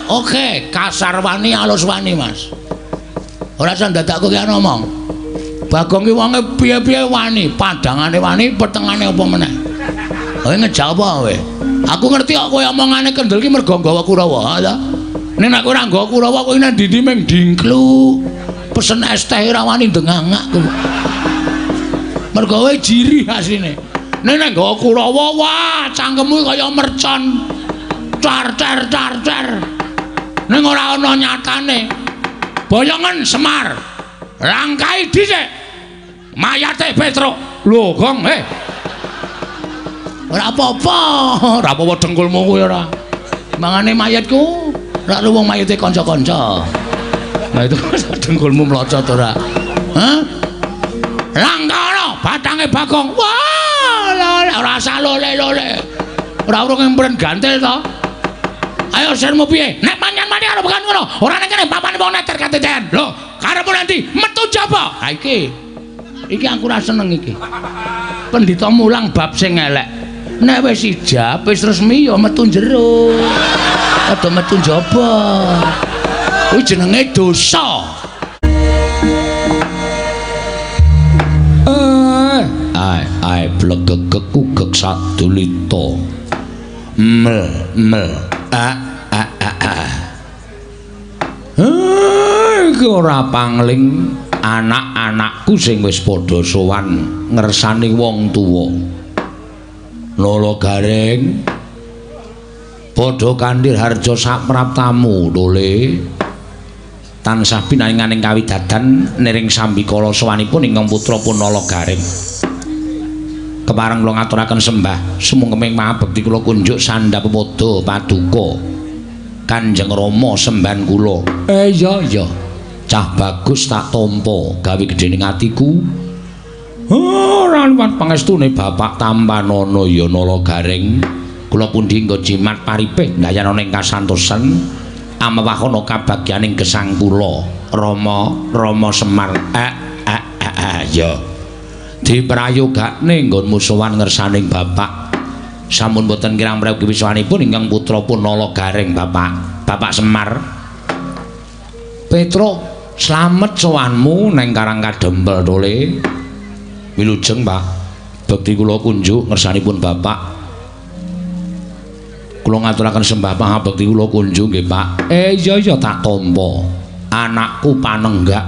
Oke, kasar wani alus wani, Mas. Ora usah dadak kowe ngomong. Bagong ki wonge piye-piye wani, padangane wani, petengane apa meneh. Kowe ngejak apa kowe? Aku ngerti kok kowe omongane kendel ki mergo nggawa Kurawa, ha ta? Nek nek ora nggawa Kurawa kowe nang ndi-ndi ming dingklu. Pesen es teh ora wani ndengangak kowe. Mergo kowe jiri asline. Nek nek nggawa Kurawa, wah, cangkemmu kaya mercon. Car car car car. Ning ora ana nyatane. Boyongen Semar. Langkai dhisik. Mayate Petruk. Lho, Gong, eh. Ora apa-apa, ora apa-apa dengkulmu kuwi ora. Mangane mayatku, ora wong mayate kanca-kanca. Nah itu dengkulmu mlocot ora. Hah? Langkara batange Bagong. Wah, ora usah lole-lole. Ora urung empren gantil to. Ayo sirmu piye? Nek manyan mati karo bukan ngono. Ora ning kene papane wong neter kateten. Lho, karepmu nanti metu jaba. Ha iki. Iki aku ora seneng iki. Pendhita mulang bab sing elek. Nek wis ijab, wis resmi ya metu jero. Aja metu njaba. Kuwi jenenge dosa. Ai ai blegegek kugek sadulita. Mel mel a a a a. Iki ora pangling anak-anakku sing wis padha sowan ngersani wong tuwa. Nala Gareng padha kanthi harja sapraptamu lole. Tansah pinaringaning kawidadan niring sambikala sowanipun ingkang putra Punala Gareng. Kepareng kula ngaturaken sembah sumungkeming mabekti kula kunjuk sandhap pada paduka Kanjeng Rama sembahan kula. Iya iya. Cah bagus tak tampa gawe gedhening atiku. Ora liwat pangestune Bapak tampanana ya Nala Gareng. Kula pundi nggo jimat paripih ndayana ing kasantosan amewahana kabagyaning gesang kula. Rama Rama Semar. Ya. Diprayogakne nggonmu sowan ngersaning Bapak. Sampun boten kirang prayogi wiswanipun ingkang putra Punala Gareng Bapak. Bapak Semar. Petruk, slamet sowanmu neng Karang Kadempel tole. Wilujeng, Pak. Bekti kula kunjuk ngersanipun Bapak. Kula ngaturaken sembah pangabekti kula kunjuk nggih, Pak. Iya iya tak tampa. Anakku panenggak.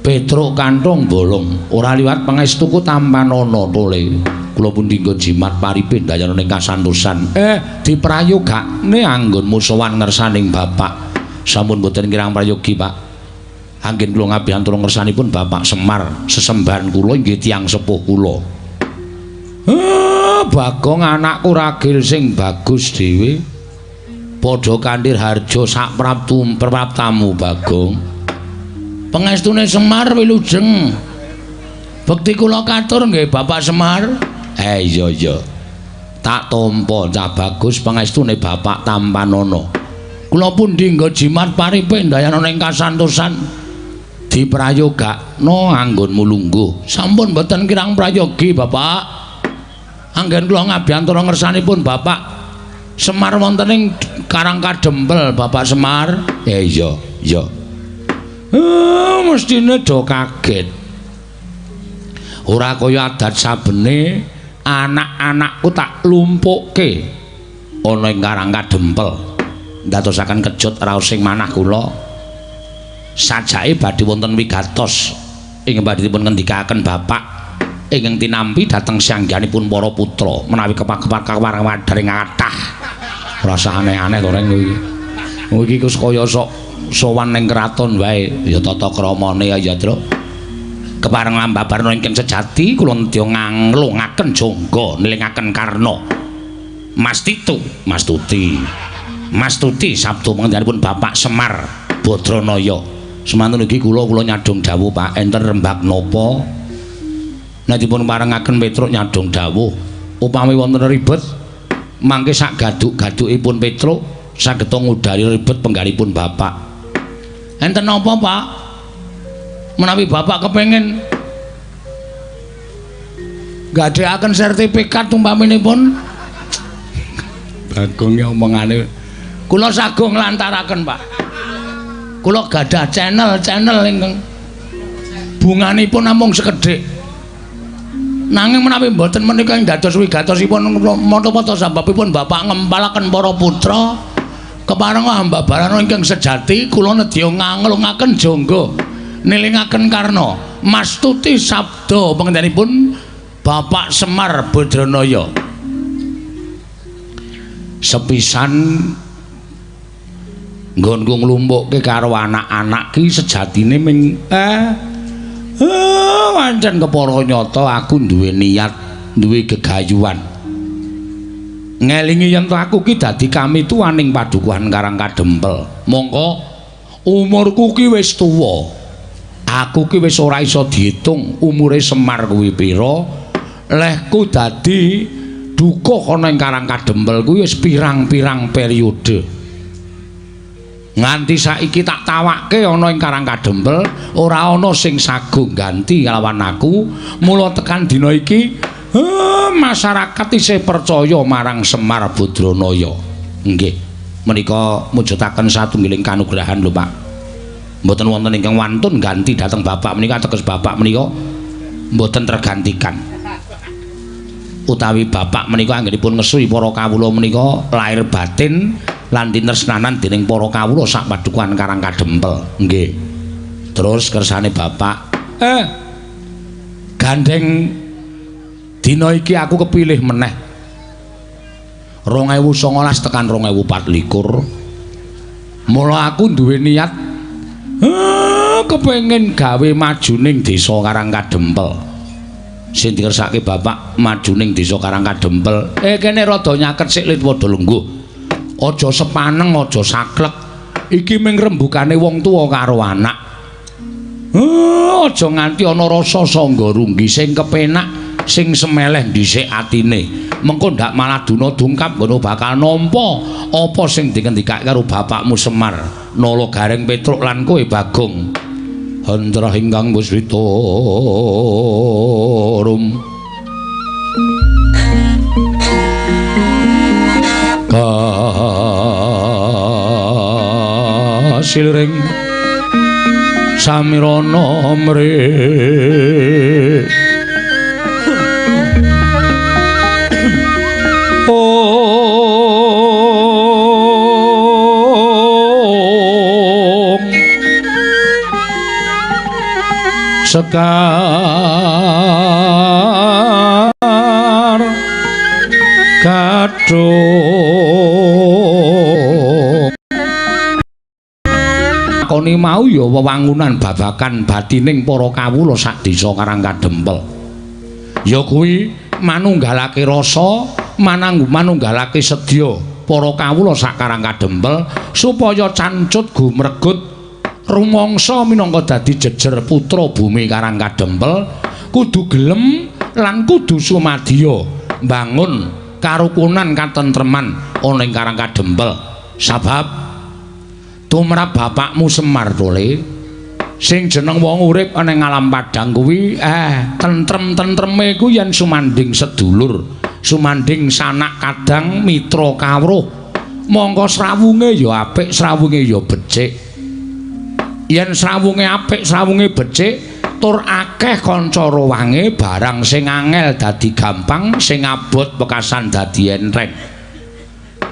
Petruk kanthong bolong ora liwat pangestuku tampanana tole. Kula pundi nggo jimat paripih ndayana ing kasantosan. Diprayogakne anggonmu sowan ngersaning Bapak. Sampun boten kirang prayogi, Pak. Anggen kula ngabiyantara ngersanipun Bapak Semar, sesembahan kula inggih tiyang sepuh kula. Bagong anakku ragil sing bagus dhewe. Padha kanthi harja sapraptu praptamu, Bagong. Pangestune Semar wilujeng. Bekti kula katur nggih Bapak Semar. Iya iya. Tak tampa cah bagus pangestune Bapak tampanana. Kula pundi nggo jimat paripih ndayana ing kasantosan. Diprayogakno anggonmu lungguh. Sampun mboten kirang prayogi, Bapak. Anggen kula ngabiyantara ngersanipun Bapak Semar wonten ing Karang Kadempel, Bapak Semar. Iya, iya. Mestine do kaget. Ora kaya adat sabene anak-anakku tak lumpukke ana ing Karang Kadempel. Ndadosaken kejut raos ing manah kula. Sajake badhe wonten wigatos ing badhe dipun ngendikaken Bapak ingkang tinampi dhateng sangganipun para putra menawi kepak-kepak kawarang wadharing kathah. Rasa aneh-aneh to reng iki. Iki wis kaya sok sowan ning kraton wae ya tata kramane ya Truk. Kepareng ambabarna ingkang sejati kula nedya nganglungaken jangga nilingaken karna. Mas Titu, Mas Tuti. Mas Tuti sabda panjenenganipun Bapak Semar Badranaya. Semantun iki kula kula nyadhong dawuh Pak, enten rembag napa? Nek dipun parengaken Petruk nyadhong dawuh, upami wonten ribet mangke sak gaduk-gadukipun Petruk saged ngudari ribet penggalipun Bapak. Enten napa, Pak? Menawi Bapak kepengin gadhekaken sertifikat umpaminipun Bagonge omongane Kula sagung nglantaraken, Pak. Kula gadah channel-channel ingkang bunganipun namung sekedhik. Nanging menawi mboten menika ing dados wigatosipun menapa ta sababipun Bapak ngempalaken para putra keparenga hamba barana ingkang sejati kula nedya nganglungaken jangga nilingaken karna mastuti sabda pangentenipun Bapak Semar Badranaya. Sepisan nggonku nglumpukke karo anak-anak ki sejatine ming wancen kepara nyata aku duwe niat, duwe gegayuhan. Ngelingi yen to aku ki dadi kamituwaning padukuhan Karang Kadempel. Mongko umurku ki wis tuwa. Aku ki wis ora iso diitung umure Semar kuwi pira. Lehku dadi dukuh ana ing Karang Kadempel kuwi wis pirang-pirang periode. Nganti saiki tak tawakke ana ing Karang Kadempel ora ana sing sagung ganti kalawan aku. Mula tekan dina iki masyarakat isih percaya marang Semar Badranaya. Nggih, menika mujudaken satunggiling kanugrahan lho, Pak. Mboten wonten ingkang wantun ganti dhateng bapak menika, ateges bapak menika mboten tergantikan. Utawi bapak menika anggenipun ngesuhi para kawula menika lahir batin lan tinresnanan dening para kawula sak padukuhan Karang Kadempel. Nggih. Terus kersane bapak, gandeng dina iki aku kepilih meneh 2019 tekan 2024. Mula aku duwe niat kepengin gawe majuning desa Karang Kadempel. Sing dikersake bapak majuning desa Karang Kadempel. Kene rada nyaket sik lit padha lungguh. Aja sepaneng, aja saklek. Iki ming rembugane wong tuwa karo anak. Aja nganti ana rasa sangga runggi sing kepenak, sing semeleh dhisik atine. Mengko ndak malah duna dungkap ngono bakal nampa apa sing dingendikake karo bapakmu Semar. Nala Gareng Petruk lan kowe Bagong. Hendra ingkang muswita rum. Kasilring samirana mri ong sekar gadhung lakoni mau ya wewangunan babakan batining para kawula sak desa Karang Kadempel. Ya kuwi manunggalake rasa, manunggalake sedya para kawula sak Karang Kadempel supaya cancut gumregut rumangsa minangka dadi jejer putra bumi Karang Kadempel kudu gelem lan kudu sumadya mbangun karukunan katentreman ana ing Karang Kadempel. Sabab tumrap bapakmu Semar Tole sing jeneng wong urip ana ing alam padhang kuwi tentrem-tentreme kuwi yen sumanding sedulur, sumanding sanak kadang mitra kawruh. Mongko srawunge ya apik, srawunge ya becik. Yen srawunge apik, srawunge becik, tur akeh kanca rowange, barang sing angel dadi gampang, sing abot wekasan dadi enteng.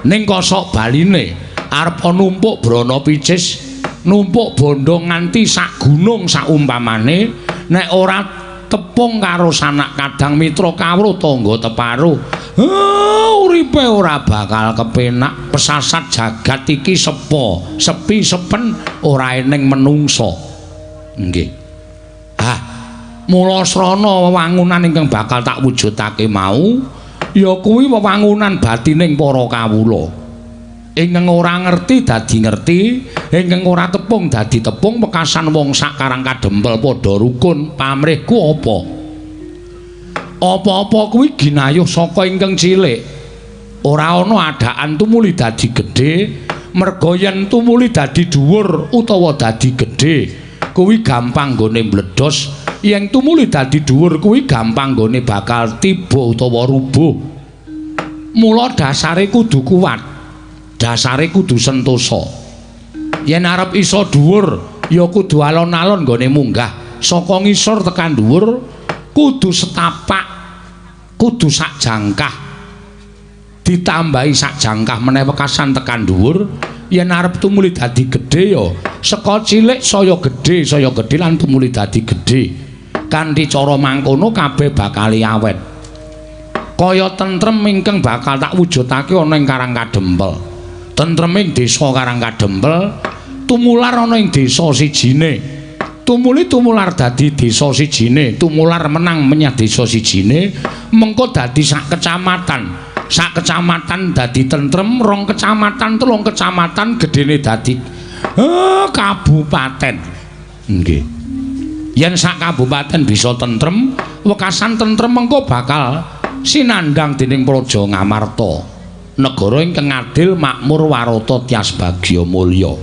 Ning kosok baline arep numpuk brana picis, numpuk bondo nganti sak gunung saumpamane, nek ora tepung karo sanak kadang mitra kawruh tangga teparo, uripe ora bakal kepenak. Pesasat jagat iki sepo, sepi sepen ora eneng menungsa. Nggih. Ah, mula srana wewangunan ingkang bakal tak wujudake mau ya kuwi wewangunan batining para kawula. Ingkang ora ngerti dadi ngerti, ingkang ora tepung dadi tepung, wekasan wong sak Karang Kadempel padha rukun. Pamrihku apa? Apa-apa kuwi ginayuh saka ingkang cilik. Ora ana adaan tumuli dadi gedhe, merga yen tumuli dadi dhuwur utawa dadi gedhe, kuwi gampang nggone mbledos. Yen tumuli dadi dhuwur kuwi gampang nggone bakal tiba utawa rubuh. Mula dasare kudu kuat. Dasare kudu sentosa. Yen arep iso dhuwur ya kudu alon-alon nggone munggah. Saka ngisor tekan dhuwur kudu setapak, kudu sak jangkah. Ditambahi sak jangkah meneh wekasan tekan dhuwur. Yen arep tumuli dadi gedhe ya saka cilik saya gedhe lan tumuli dadi gedhe. Kanthi cara mangkono kabeh bakal awet. Kaya tentrem ingkang bakal tak wujudake ana ing Karang Kadempel. Tentreming desa Karang Kadempel tumular ana ing desa sijine. Tumuli tumular dadi desa sijine, tumular menang menyang desa sijine, mengko dadi sak kecamatan. Sak kecamatan dadi tentrem, rong kecamatan, telung kecamatan gedene dadi kabupaten. Nggih. Yen sak kabupaten bisa tentrem, wekasan tentrem mengko bakal sinandhang dening Praja Ngamarta, negara ingkang adil, makmur, warata, tias bagya mulya.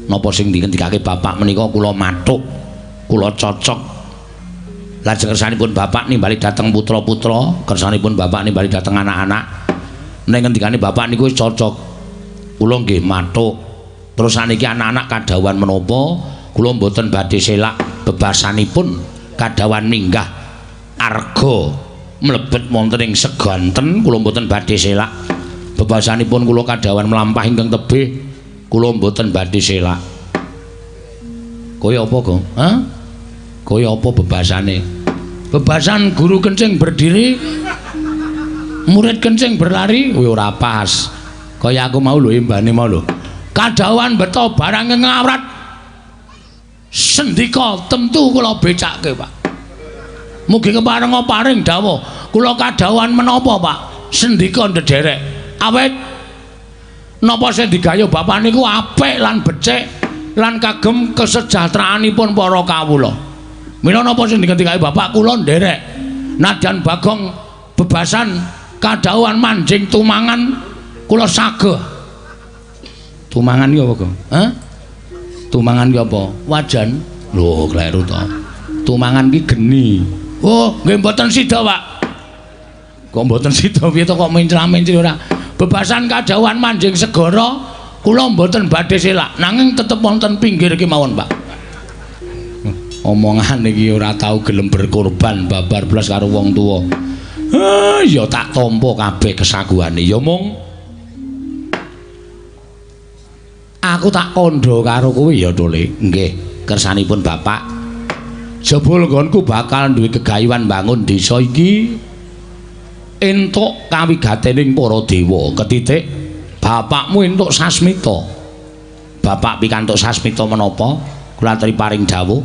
Napa sing dingendikake bapak menika kula mathuk, kula cocok. Lajeng kersanipun bapak nimbali dhateng putra-putra, kersanipun bapak nimbali dhateng anak-anak. Nek ngendikane bapak niku wis cocok, kula nggih mathuk. Terus saniki anak-anak kadhawuhan menapa, kula mboten badhe selak bebasanipun kadhawuhan minggah arga mlebet wonten ing seganten, kula mboten badhe selak. Bebasanipun kula kadhawuhan mlampah ingkang tebih, kula mboten badhe selak. Kaya apa, Gong? Hah? Kaya apa bebasane? Bebasan guru kencing berdiri, murid kencing berlari, kuwi ora pas. Kaya aku mau lho, imbane mau lho. Kadhawuhan beto barang ngawrat. Sendika tentu kula becake, Pak. Mugi keparenga paring dawuh. Kula kadhawuhan menapa, Pak? Sendika ndederek. Awit napa sing digayuh bapak niku apik lan becik lan kagem kesejahteraanipun para kawula. Mila napa sing dingendikake bapak kula nderek. Nadyan Bagong bebasan kadhawuhan manjing tumangan kula sageh. Tumangan ki apa, Gong? Hah? Tumangan ki apa? Wajan. Lho, kleru to. Tumangan ki geni. Oh, nggih mboten sida, Pak. Kok mboten sida piye to kok mencla-mencli ora? Bebasan kadhawuhan manjing segara kula mboten badhe selak, nanging tetep wonten pinggir kemawon, Pak. Omongan iki ora tau gelem berkorban babar blas karo wong tuwa. Ya tak tampa kabeh kesaguhane ya mung aku tak kandha karo kowe ya, Tole. Nggih, kersanipun bapak. Jebul nggonku bakal duwe gegayuhan bangun desa iki entuk kawigatening para dewa. Ketitik bapakmu entuk sasmita. Bapak pikantuk sasmita menapa? Kula aturi paring dawuh.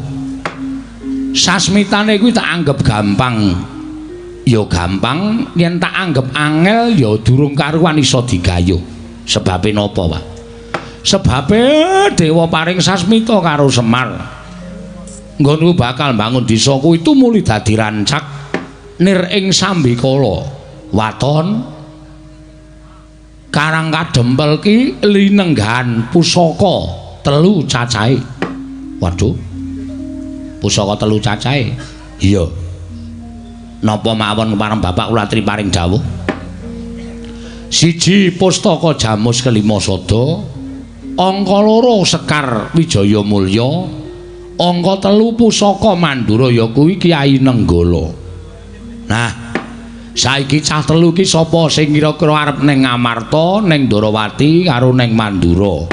Sasmitane kuwi tak anggap gampang. Ya gampang, yen tak anggap angel ya durung karuan iso digayuh. Sebabe napa, Pak? Sebabe dewa paring sasmita karo Semar. Nggonku bakal bangun desa kuwi tumuli dadi rancak nir ing sambikala. Waton Karang Kadempel ki linenggahan pusaka telu cacahe. Waduh. Pusaka telu cacahe. Iya. Napa mawon kepareng bapak kula aturi paring dawuh? Siji pustaka Jamus Kelima Sada, angka loro Sekar Wijaya Mulya, angka telu pusaka Mandura ya kuwi Kyai Nenggala. Nah, saiki cah telu iki sapa sing kira-kira arep ning Ngamarta, ning Ndorowati karo ning Mandura?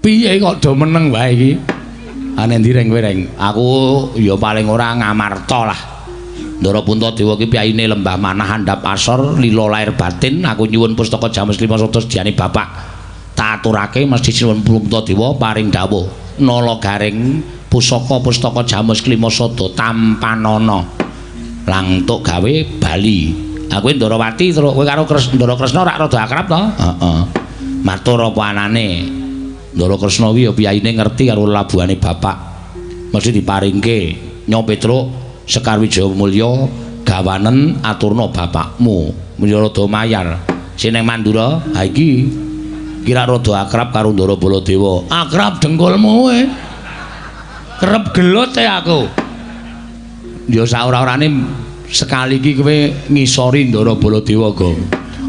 Piye kok do meneng wae iki? Ane ndi reng kowe reng? Aku ya paling ora Ngamarta lah. Ndara Puntadewa ki piyayine lembah manah andhap asor lila lair batin. Aku nyuwun pustaka Jamus Lima Sada sediane bapak. Tak aturake mesti sinuwun Puntadewa paring dawuh. Nala garing pusaka-pustaka Jamus Klima Sada tampanana. Langtuk gawe bali. Aku Ndarawati terus kowe karo Ndara Kresna rak rada akrab to? Heeh. Matur apa anane? Ndara Kresna kuwi ya piyayine ngerti karo labuhane bapak. Mesti diparingke Nyo Petruk Sekar Wijaya Mulya gawanen aturna bapakmu. Ya rada mayar. Sing nang Mandura, ha iki kira rada akrab karo Ndara Baladewa. Akrab dengkulmu kowe. Kerep gelut e aku. Ya sak ora-orane sekali iki kowe ngisori Ndara Baladewa, Gong.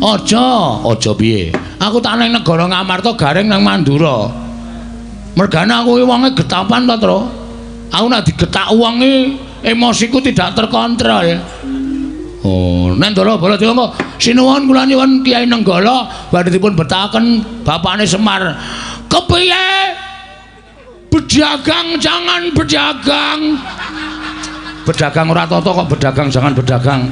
Aja, aja piye? Aku tak nang negara Ngamarta, Gareng nang Mandura. Mergane aku iki wonge getapan ta, Tru. Aku nek digetak wong iki emosiku tidak terkontrol. Oh, nek Ndara Baladewa kok sinuwun kula nyuwun Kyai Nenggala badhe dipun betahaken bapakne Semar. Kepiye? Berdagang jangan berdagang. Berdagang ora tata kok berdagang jangan berdagang.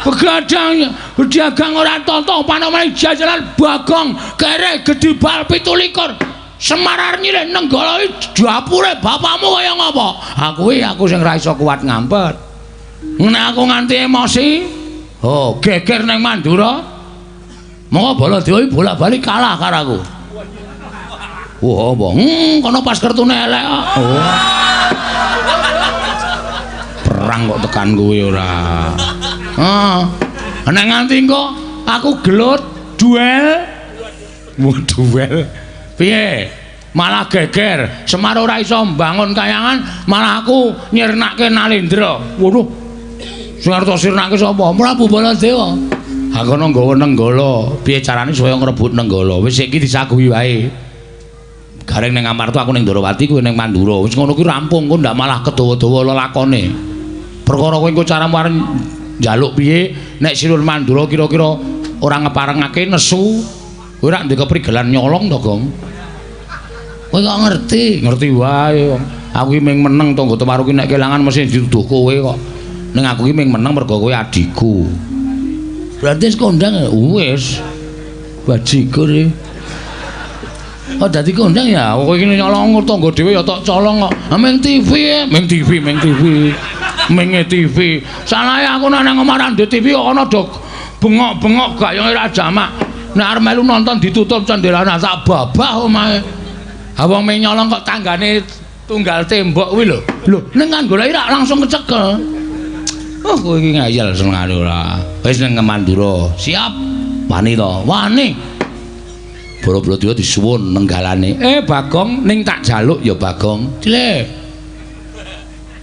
Begadang berdagang ora tata panomane jajaran Bagong kere gedhi bal 17. Semar arep nyilih Nenggala iki dapure bapakmu kaya ngapa? Aku iki aku sing ra iso kuat ngampet. Nek aku nganti emosi, oh geger ning Mandura. Monggo Baladewa iki bolak-balik kalah karo aku. Wah, apa? Kono pas kertune elek kok. Oh. Perang kok tekan kuwi ora. Heeh. Nek nganti engko aku gelut duel. Wah, duel. Piye? Malah geger. Semar ora iso mbangun kayangan, malah aku nyirnake Nalendra. Waduh. Sing arep sirnake sapa? Prabu Baladewa. Ha kono nggawa Nenggala. Piye carane supaya ngrebut Nenggala? Wis iki disaguhi wae. Gareng ning Amarta, aku ning Ndorowati, kowe ning Mandura. Wis ngono kuwi rampung, kok ndak malah kedawa-dawa lelakone. Perkara kowe engko caramu arep njaluk piye, nek Sinun Mandura kira-kira ora ngeparengake nesu, kowe rak ndek keprigelan nyolong to, Gong? Kowe kok ngerti? Ngerti wae wong. Aku iki ming meneng, tangga teparo ki nek kelangan mesti dituduh kowe kok. Ning aku iki ming meneng mergo kowe adikku. Berarti wis kondang ya? Wis. Bajigur iki. Oh, dadi kondang ya? Kowe iki nyolong tangga dhewe ya tok colong kok. Ah, ming TV, ming TV, ming TV. Ming TV. Salahe aku nek nang omah ra ndek TV kok ana do bengok-bengok gayenge ra jamak. Nek arep melu nonton ditutup cendelane tak babah omahe. Ha wong ming nyolong kok tanggane tunggal tembok kuwi lho. Lho, ning kan goleki rak langsung kecekel. Oh, kowe iki ngeyel senengane ora. Wis ning Mandura. Siap. Wani to? Wani. Bala-bala disuwun nenggalane. Eh, Bagong, ning tak jaluk ya Bagong. Cile.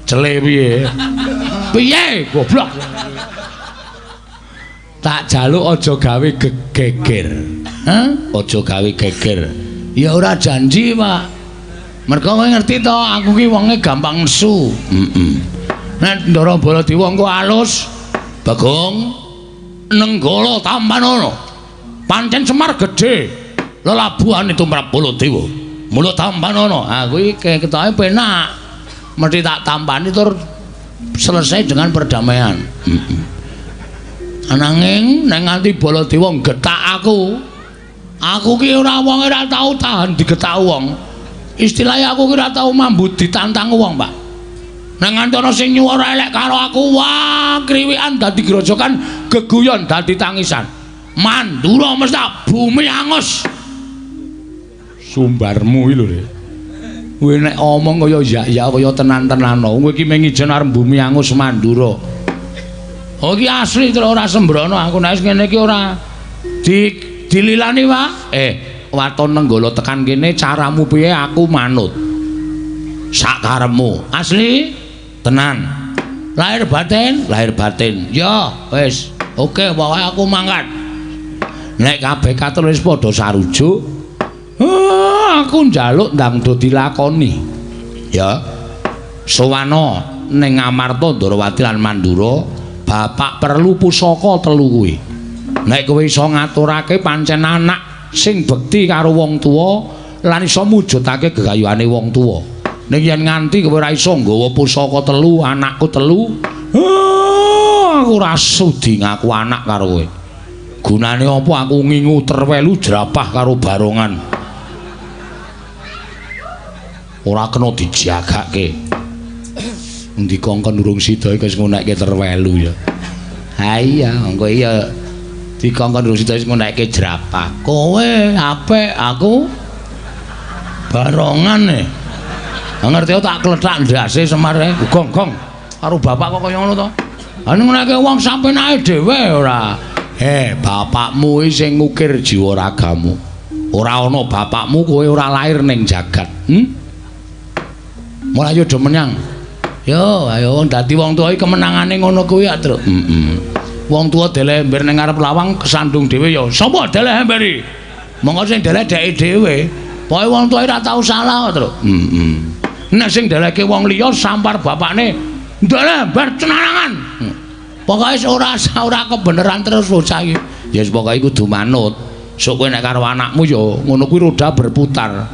Cele piye? Piye, goblok? Tak jaluk aja gawe geger. Hah? Aja gawe geger. Ya ora janji, Pak. Mergo kowe ngerti to, aku ki wonge gampang nesu. Heeh. Nek Ndara Baladewa engko alus, Bagong, Nenggala tampanono. Pancen Semar gedhe. Lelabuhane tumrap Baladewa. Mula tampanono. Ha kuwi ketoke penak. Mesti tak tampani tur selesai dengan perdamaian. Heeh. Ananging nek nganti Baladewa nggetak aku, aku ki ora wong ora tau tahan digetak wong. Istilahnya aku ki ora tau mambu ditantang wong, Pak. Nek nganti ana sing nyuwara elek karo aku, wah, kriwikan dadi grojokan, geguyon dadi tangisan. Mandura mesti bumi angus. Sumbarmu iki lho, Rek. Kowe nek omong kaya ya-ya kaya tenan-tenan. Kowe iki mung ijen arep bumi angus Mandura. Oh, iki asli terus ora sembrono aku nek wis ngene iki ora di dililani, Pak. Eh, waton Nenggala tekan kene caramu piye aku manut. Sakarepmu. Asli? Tenan. Lahir batin? Lahir batin. Ya, wis. Oke, pokoke aku mangkat. Nek kabeh katur wis padha sarujuk, aku njaluk ndang do dilakoni. Ya. Sowana ning Amarta, Ndorowati lan Mandura, bapak perlu pusaka telu kuwi. Nek kowe iso ngaturake pancen anak sing bekti karo wong tuwa lan iso mujudake gegayuhane wong tuwa. Ning yen nganti kowe ora iso nggawa pusaka telu, anakku telu, aku ora sudi ngaku anak karo kowe. Gunane apa aku ngingu terwelu jerapah karo barongan? Ora kena dijagake. Endi kongkon urung sida iki wis ngunekke terwelu ya. Ha iya, engko iya dikongkon urung sida wis ngunekke jerapah. Kowe apik, aku barongan e. Ngerti tak klethak ndase Semar e. Gong gong. Karo bapak kok kaya ngono to? Ha ngunekke wong sampenake dhewe ora. Bapakmu iki sing ngukir jiwa ragamu. Ora ana bapakmu kowe ora lair ning jagat. Mulai do menyang. Yo, ayo dadi wong tuwa iki kemenangane ngono kuwi ya, Truk. Heeh. Wong tuwa deleh ember ning ngarep lawang kesandung dhewe ya. Sapa deleh ember iki? Monggo sing deleh dheke dhewe. Pokoke wong tuwa ora tau salah, Truk. Heeh. Nek sing delehke wong liya sampar bapakne, deleh ember cenangan. Pokoke ora kebeneran terus bocah iki. Ya wis pokoke kudu manut. Sok kowe nek karo anakmu ya ngono kuwi roda berputar.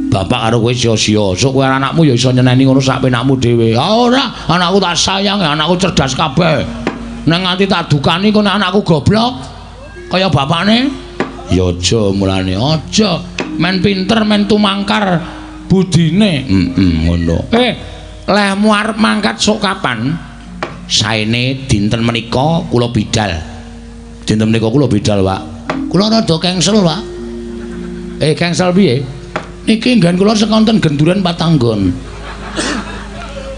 Bapak karo kowe sia-sia. Sok kowe anakmu ya iso nyeneni ngono sak penakmu dhewe. Ah ora, anakku tak sayang, anakku cerdas kabeh. Nek nganti tak dukani kok nek anakku goblok kaya bapakne, ya aja mulane, aja. Men pinter men tumangkar budine. Heeh, ngono. Lehmu arep mangkat sok kapan? Saene dinten menika kula bidal. Dinten menika kula bidal, Pak. Kula rada cancel, Pak. Cancel piye? Niki nggen kula sekonten genduren patanggon.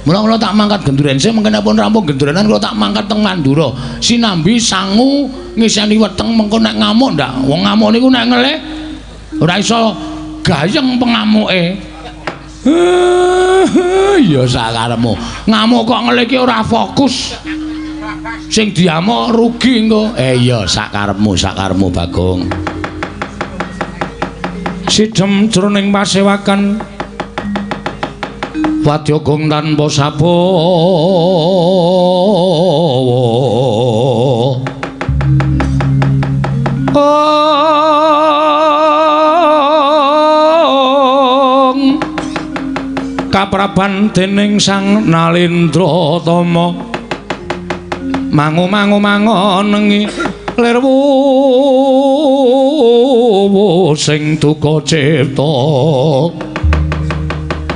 Mula kula tak mangkat genduren sing mengkene pun rampung gendurenan kula tak mangkat teng Mandura. Sinambi sangu ngiseni weteng mengko nek ngamuk ndak. Wong ngamuk niku nek ngelih ora iso gayeng pengamuke. Ya sakarepmu. Ngamuk kok ngelih ki ora fokus. Sing diamuk rugi engko. Iya sakarepmu, sakarepmu Bagong. Sidhem jroning pasewakan wadya gong tanpa sabawa. Ong kapraban dening Sang Nalendra Tama mangu-mangu mangonengi lirwu sing duka cipta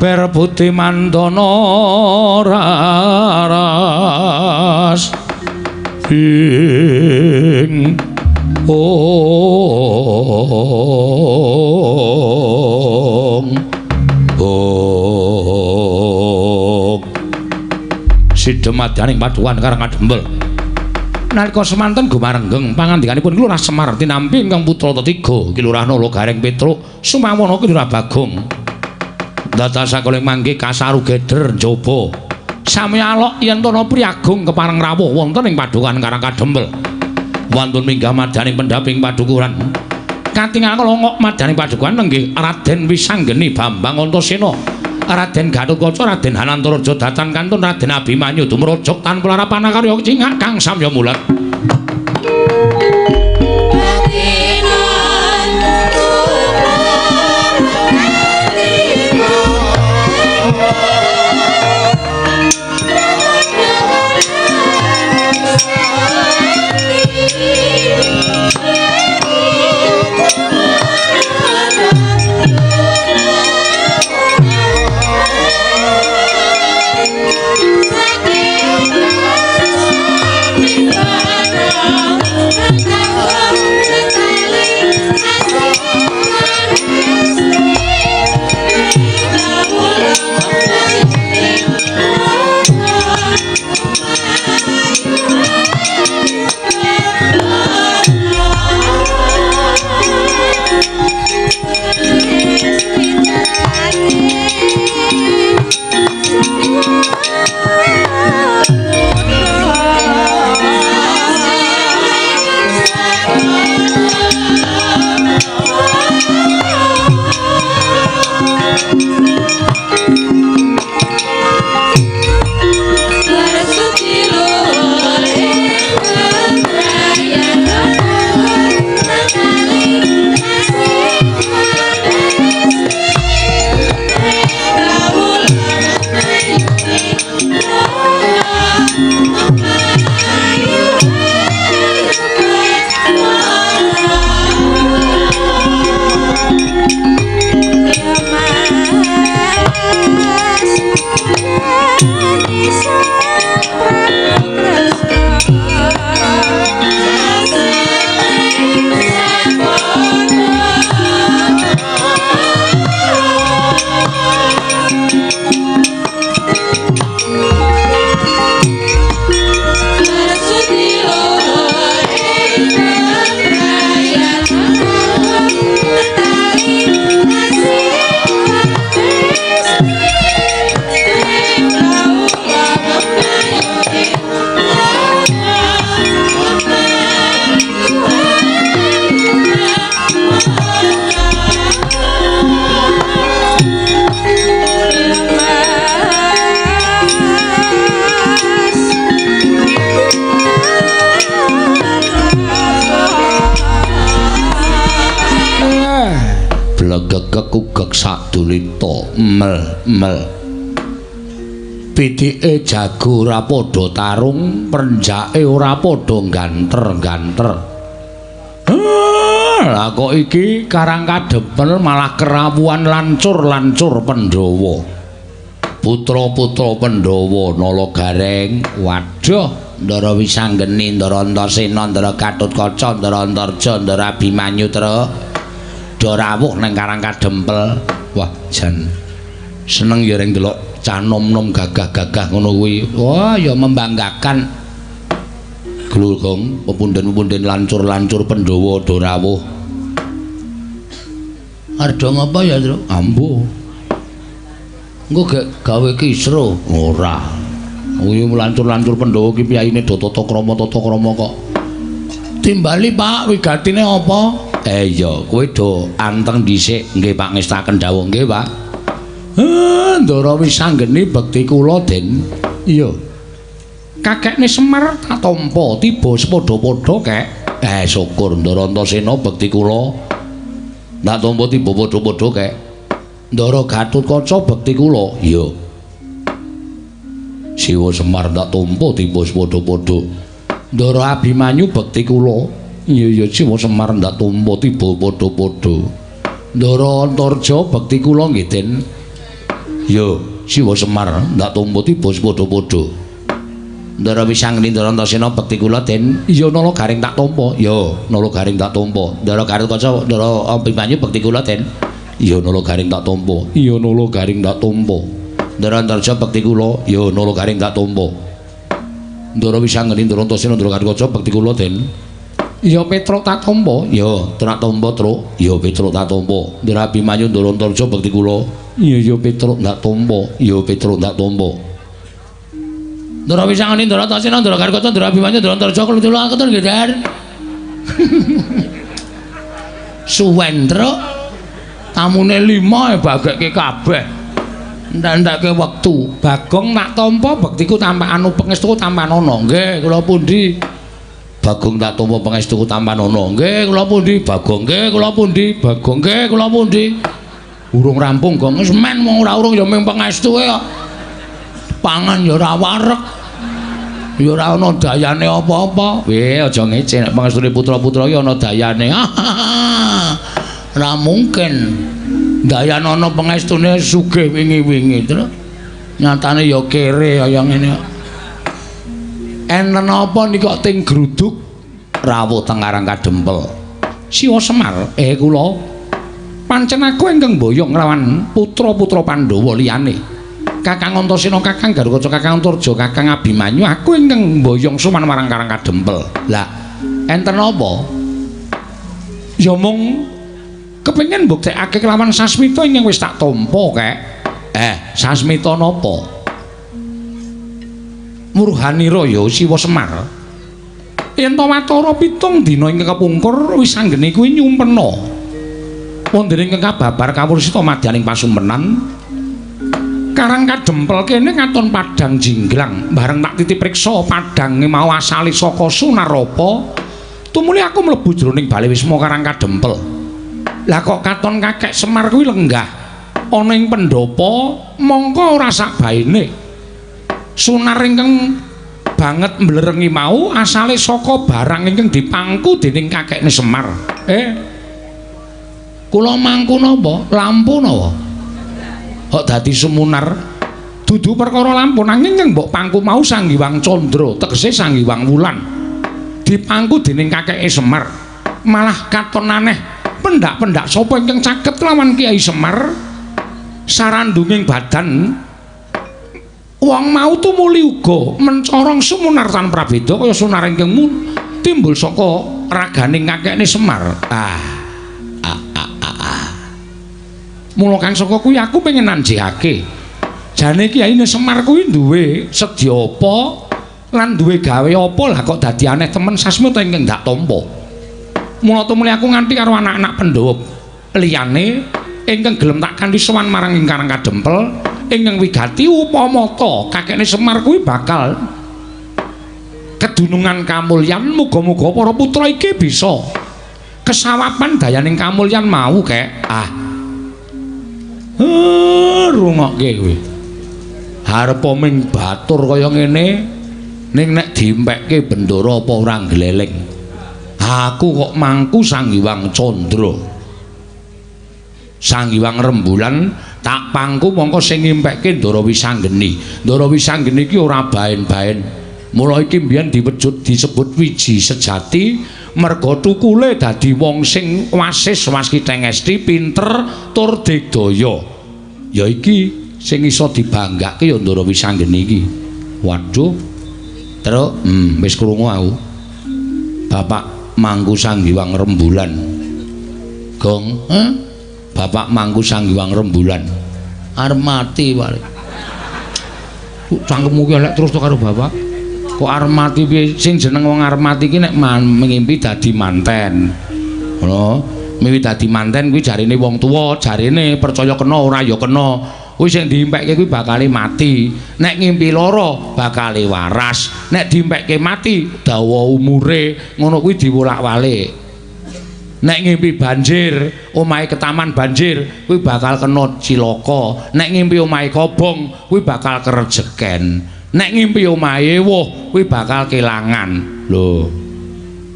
ber budi mandana raras ing ong ong sidhem madyaning padukan Karang Kadempel. Nalika semanten gumarenggeng pangandikanipun Ki Lurah Semar tinampi ingkang putra tetiga Ki Lurah Nala Gareng Petruk Sumawana Ki Lurah Bagong. Dados sakoling mangke kasaru geder njaba. Sami alok yen tana priyagung kepareng rawuh wonten ing padukan Karang Kadempel. Wantun minggah madyaning pendhaping padukuhan. Katingal longok madyaning padukuhan nenggih Raden Wisanggeni Bambang Antasena, Raden Gatotkaca, Raden Hanantaraja datan kantun Raden Abimanyu dumrojok tanpa larapan karya cingak kang samya mulat. Thank you. sak dulita mel-mel. Pitike jago ora padha tarung, prenjake ora padha ganter-ganter. Lah kok iki Karang Kadempel malah kerawuhan lancur-lancur Pandhawa. Putra-putra Pandhawa Nala Gareng, waduh, Ndara Wisanggeni, Ndara Antasena, Ndara Gatotkaca, Ndara Antarja, Ndara Abimanyu truk do rawuh nang Karang Kadempel. Wah, jan seneng ya reng delok cah nom-nom gagah-gagah ngono kuwi. Wah, ya membanggakan. Glugong pepunden-pepunden lancur-lancur Pandhawa do rawuh. Ardo ngapa ya, Truk? Ambo. Engko gek gawe kisruh. Ora. Kuwi lancur-lancur Pandhawa ki piyayine do tata krama kok. Timbali, Pak, wigatine apa? Iya, kowe do anteng dhisik. Nggih, Pak, ngestaken dawuh nggih, Pak. Ndara Wisanggeni bekti kula, Den. Iya. Kakekne Semar tak tampa tiba sepadha-padha, Kek. Syukur Ndara Antasena bekti kula. Tak tampa tiba padha-padha, Kek. Ndara Gatotkaca bekti kula. Iya. Siwa Semar tak tampa tiba sepadha-padha. Ndara Abimanyu bekti kula. Iya iya, Siwa Semar ndak tampa tiba padha-padha. Ndara Antarja bekti kula nggih, Den. Iya, Siwa Semar ndak tampa tiba padha-padha. Ndara Wisanggeni Ndara Antasena bekti kula, Den. Iya, Nala Gareng tak tampa. Iya, Nala Gareng tak tampa. Ndara Gatotkaca, Ndara Abimanyu bekti kula, Den. Iya, Nala Gareng tak tampa. Iya, Nala Gareng tak tampa. Ndara Antarja bekti kula. Iya, Nala Gareng tak tampa. Ndara Wisanggeni Ndara Antasena Ndara Gatotkaca bekti kula, Den. Iya, Petruk tak tampa. Iya, tak tampa, Truk. Iya, Petruk tak tampa. Ndara Abimanyu Ndara Antarja bekti kula. Iya, iya, Petruk tak tampa. Iya, Petruk tak tampa. Ndara Wisanggeni Ndara Antasena Ndara Gatotkaca Ndara Abimanyu Ndara Antarja kula ketun nggih, Den. Suwen, Truk. Tamune 5 bagekke kabeh. Ndak-ndake wektu. Bagong tak tampa bektiku tampakanu pangestuku tampanana. Nggih, kula pundi? Bagong tak tampa pangestuku tampanana. Nggih, kula pundi? Bagong nggih, kula pundi? Bagong nggih, kula pundi? Urung rampung, Gong. Wis men wong ora urung ya mung pangestuke kok. Pangan ya ora wareg. Ya ora ana dayane apa-apa. Weh, aja ngece nek pangestune putra-putra iki ana dayane. Ora mungkin. Dayan ana pangestune sugih wingi-wingi, Truk. Nyatane ya kere kaya ngene. Enten apa niki kok ting gruduk rawuh teng Karang Kadempel? Siwa Semar, kula pancen aku ingkang mboyong nglawan putra-putra Pandhawa liyane. Kakang Antasena, Kakang Garukaca, Kakang Antarja, Kakang Abimanyu, aku ingkang mboyong sowan marang Karang Kadempel. Lah, enten apa? Ya mung kepengin mbuktekake kelawan sasmita ingkang wis tak tampa, Kek. Sasmita napa? Murhanira ya Siwa Semar. Yen ta watara 7 dina ingkang kepungkur Wisanggeni kuwi nyumpena. Wonten ingkang kababar kawursita madyaning pasumpenan Karang Kadempel kene katon padhang jinglang. Bareng tak titip priksa padhange mau asale saka Sunarapa, tumuli aku mlebu jroning bale wisma Karang Kadempel. Lah kok katon kakek Semar kuwi lenggah ana ing pendhapa, mongko ora sakbaene. Sunar ingkang banget mblerengi mau asale saka barang ingkang dipangku dening kakekne Semar. Kula mangku napa? Lampu napa? Kok dadi sumunar? Dudu perkara lampu, nanging ingkang mbok pangku mau Sang Hyang Candra, tegese Sang Hyang Wulan. Dipangku dening kakeke Semar. Malah katon aneh, pendak-pendak sapa ingkang caket lawan Kyai Semar sarandunging badan wong mau tumuli uga mencorong sumunar tan prabeda kaya sunar ingkang timbul saka raganing kakekne Semar. Mula kang saka kuwi aku pengen nanjihake. Jane kiyaine Semar kuwi duwe sedya apa lan duwe gawe apa, lah kok dadi aneh temen sasmita ingkang dak tampa. Mula tumuli aku nganti karo anak-anak Pandhawa liyane ingkang gelem tak kanthi sowan marang ing Karang Kadempel ingkang wigati upama ta kakekne Semar kuwi bakal kedunungan kamulyan. Muga-muga para putra iki bisa kesawapan dayaning kamulyan mau, Kek. Rungokke kowe. Arepa ming batur kaya ngene ning nek diimpekke bendara apa ora gleleng. Aku kok mangku Sang Hyang Candra. Sang Hyang Rembulan tak pangku mongko sing ngimpekke Ndara Wisanggeni. Ndara Wisanggeni iki ora baen-baen. Mula iki mbiyen diwujud disebut wiji sejati merga tukule dadi wong sing wasis waskiteng esti pinter tur digdaya. Ya iki sing iso dibanggake ya Ndara Wisanggeni iki. Waduh. Truk, wis krungu aku. Bapak mangku Sang Hyang Rembulan. Gong, eh? Bapak mangku Sang Hyang Rembulan. Arep mati paling. Cangkemmu ki elek terus to karo bapak. Kok arep mati piye? Sing jeneng wong arep mati ki nek ngimpi dadi manten. Ngono. Mimpi dadi manten kuwi jarine wong tuwa, jarine percaya kena ora ya kena. Kuwi sing diimpekke kuwi bakale mati. Nek ngimpi lara bakale waras. Nek diimpekke mati dawa umure, ngono kuwi diwolak-walik. Nek ngimpi banjir, omahe ketaman banjir, kuwi bakal kena cilaka. Nek ngimpi omahe kobong, kuwi bakal kerejeken. Nek ngimpi omahe ewuh, kuwi bakal kelangan. Lho.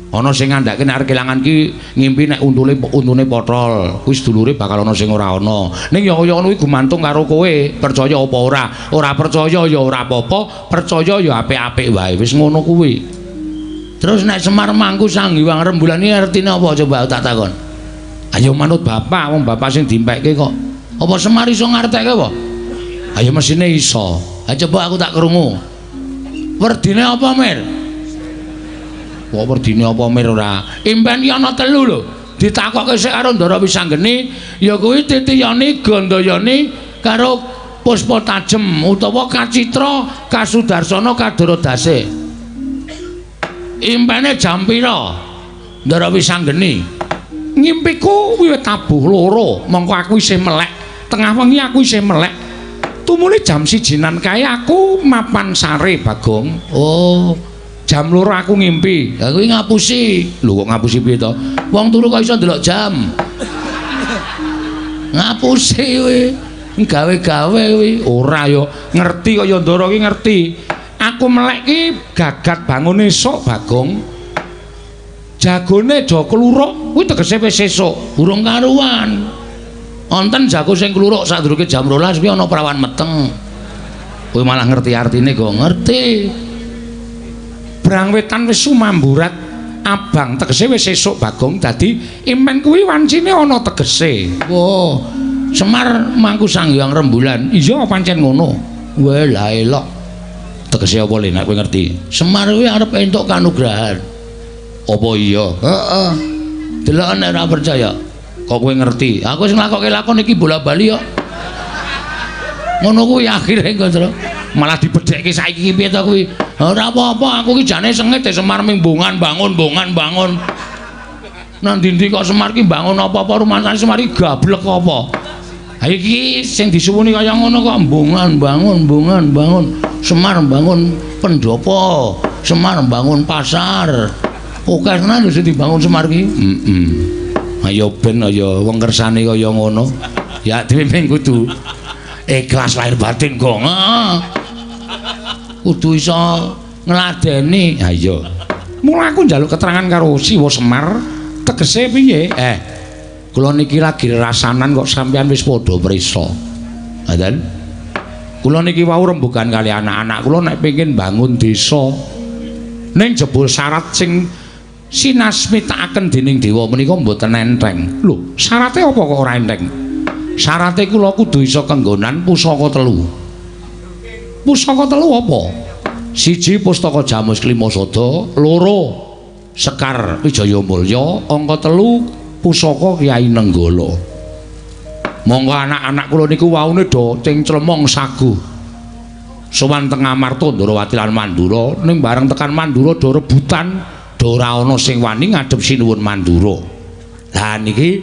Ana sing ngandhake nek arep kelangan ki ngimpi nek untune potol, kuwi sedulure bakal ana sing ora ana. Ning ya kaya ngono kuwi gumantung karo kowe, percaya apa ora. Ora percaya ya ora apa-apa, percaya ya apik-apik wae. Wis ngono kuwi. Terus nek Semar mangku Sang Hyang Rembulan iki artine apa coba tak takon. Ayo manut bapak, wong bapak sing dimpekke kok. Apa Semar iso ngartekke apa? Ayo mesine iso. Ha coba aku tak krungu. Werdine apa, Mir? Kok werdine apa, Mir ora? Impen ki ana telu lho. Ditakokke sik karo Ndara Wisanggeni, ya kuwi Titiyani, Gandayani karo Puspa Tajem utawa Kacitra Kasudarsana Kadaradase. Impene jam pira? Ndara Wisanggeni. Ngimpiku wiwit tabuh loro, mongko aku isih melek. Tengah wengi aku isih melek. Tumune jam 1-nan kae aku mapan sare, Bagong. Oh, jam 2 aku ngimpi. Lah kuwi ngapusi. Lho kok ngapusi piye to? Wong turu kok iso ndelok jam. Ngapusi kuwi. Gawe-gawe kuwi. Ora ya, ngerti kok ya Ndara ki ngerti. Aku melek ki gagat bangun esuk, Bagong. Jagone aja kluruk, kuwi tegese wis esuk, urung karuan. Wonten jago sing kluruk sadurunge jam 12 kuwi ana prawan meteng. Kowe malah ngerti artine kok. Ngerti. Brang wetan wis sumamburat abang, tegese wis esuk, Bagong. Dadi imen kuwi wancine ana tegese. Oh, Semar mangku Sang Hyang Rembulan. Iya pancen ngono. Weh lah elok. Tegese apa le nek kowe ngerti? Semar kuwi arep entuk kanugrahan. Apa iya? Heeh. Delok nek ora percaya. Kok kowe ngerti? Aku sing nglakokke lakon iki bola-bali kok. Ngono kuwi akhire kok, Tru. Malah dibedhekke saiki piye to kuwi? Ora apa-apa, aku ki jane sengit Semar mimbungan bangun, bongan bangun. Nang ndi-ndi kok Semar ki bangun apa-apa rumangsane Semar ki gablek apa. Ha iki sing disuwuni kaya ngono kok mbungan bangun, mbungan bangun. Semar bangun pendopo, Semar bangun pasar. Oke tenan lho sing dibangun Semar ki. Heeh. Ayo ben ayo wong kersane kaya ngono. Ya dhewe mung kudu ikhlas lahir batin kok. Kudu iso ngladeni. Ha iya. Mula aku njaluk keterangan karo Siwa Semar, tegese piye? Kula niki lagi rasanan kok sampean wis padha prisa. Ngoten. Kula niki wau rembugan kali anak-anak kula nek pengin bangun desa. Ning jebul syarat sing sinasmitakaken dening dewa menika mboten enteng. Lho, syarate apa kok ora enteng? Syarate kula kudu iso kenggonan pusaka telu. Pusaka telu apa? Siji pustaka Jamus Klimasada, loro Sekar Wijaya Mulya, angka telu pusaka Kyai Nenggala. Monggo anak-anak kula niku waune do cengclemong sagu. Sowan teng Amarta Ndrawati lan Mandura, ning bareng tekan Mandura do rebutan, do ora ana sing wani ngadhep Sinuwun Mandura. Lah niki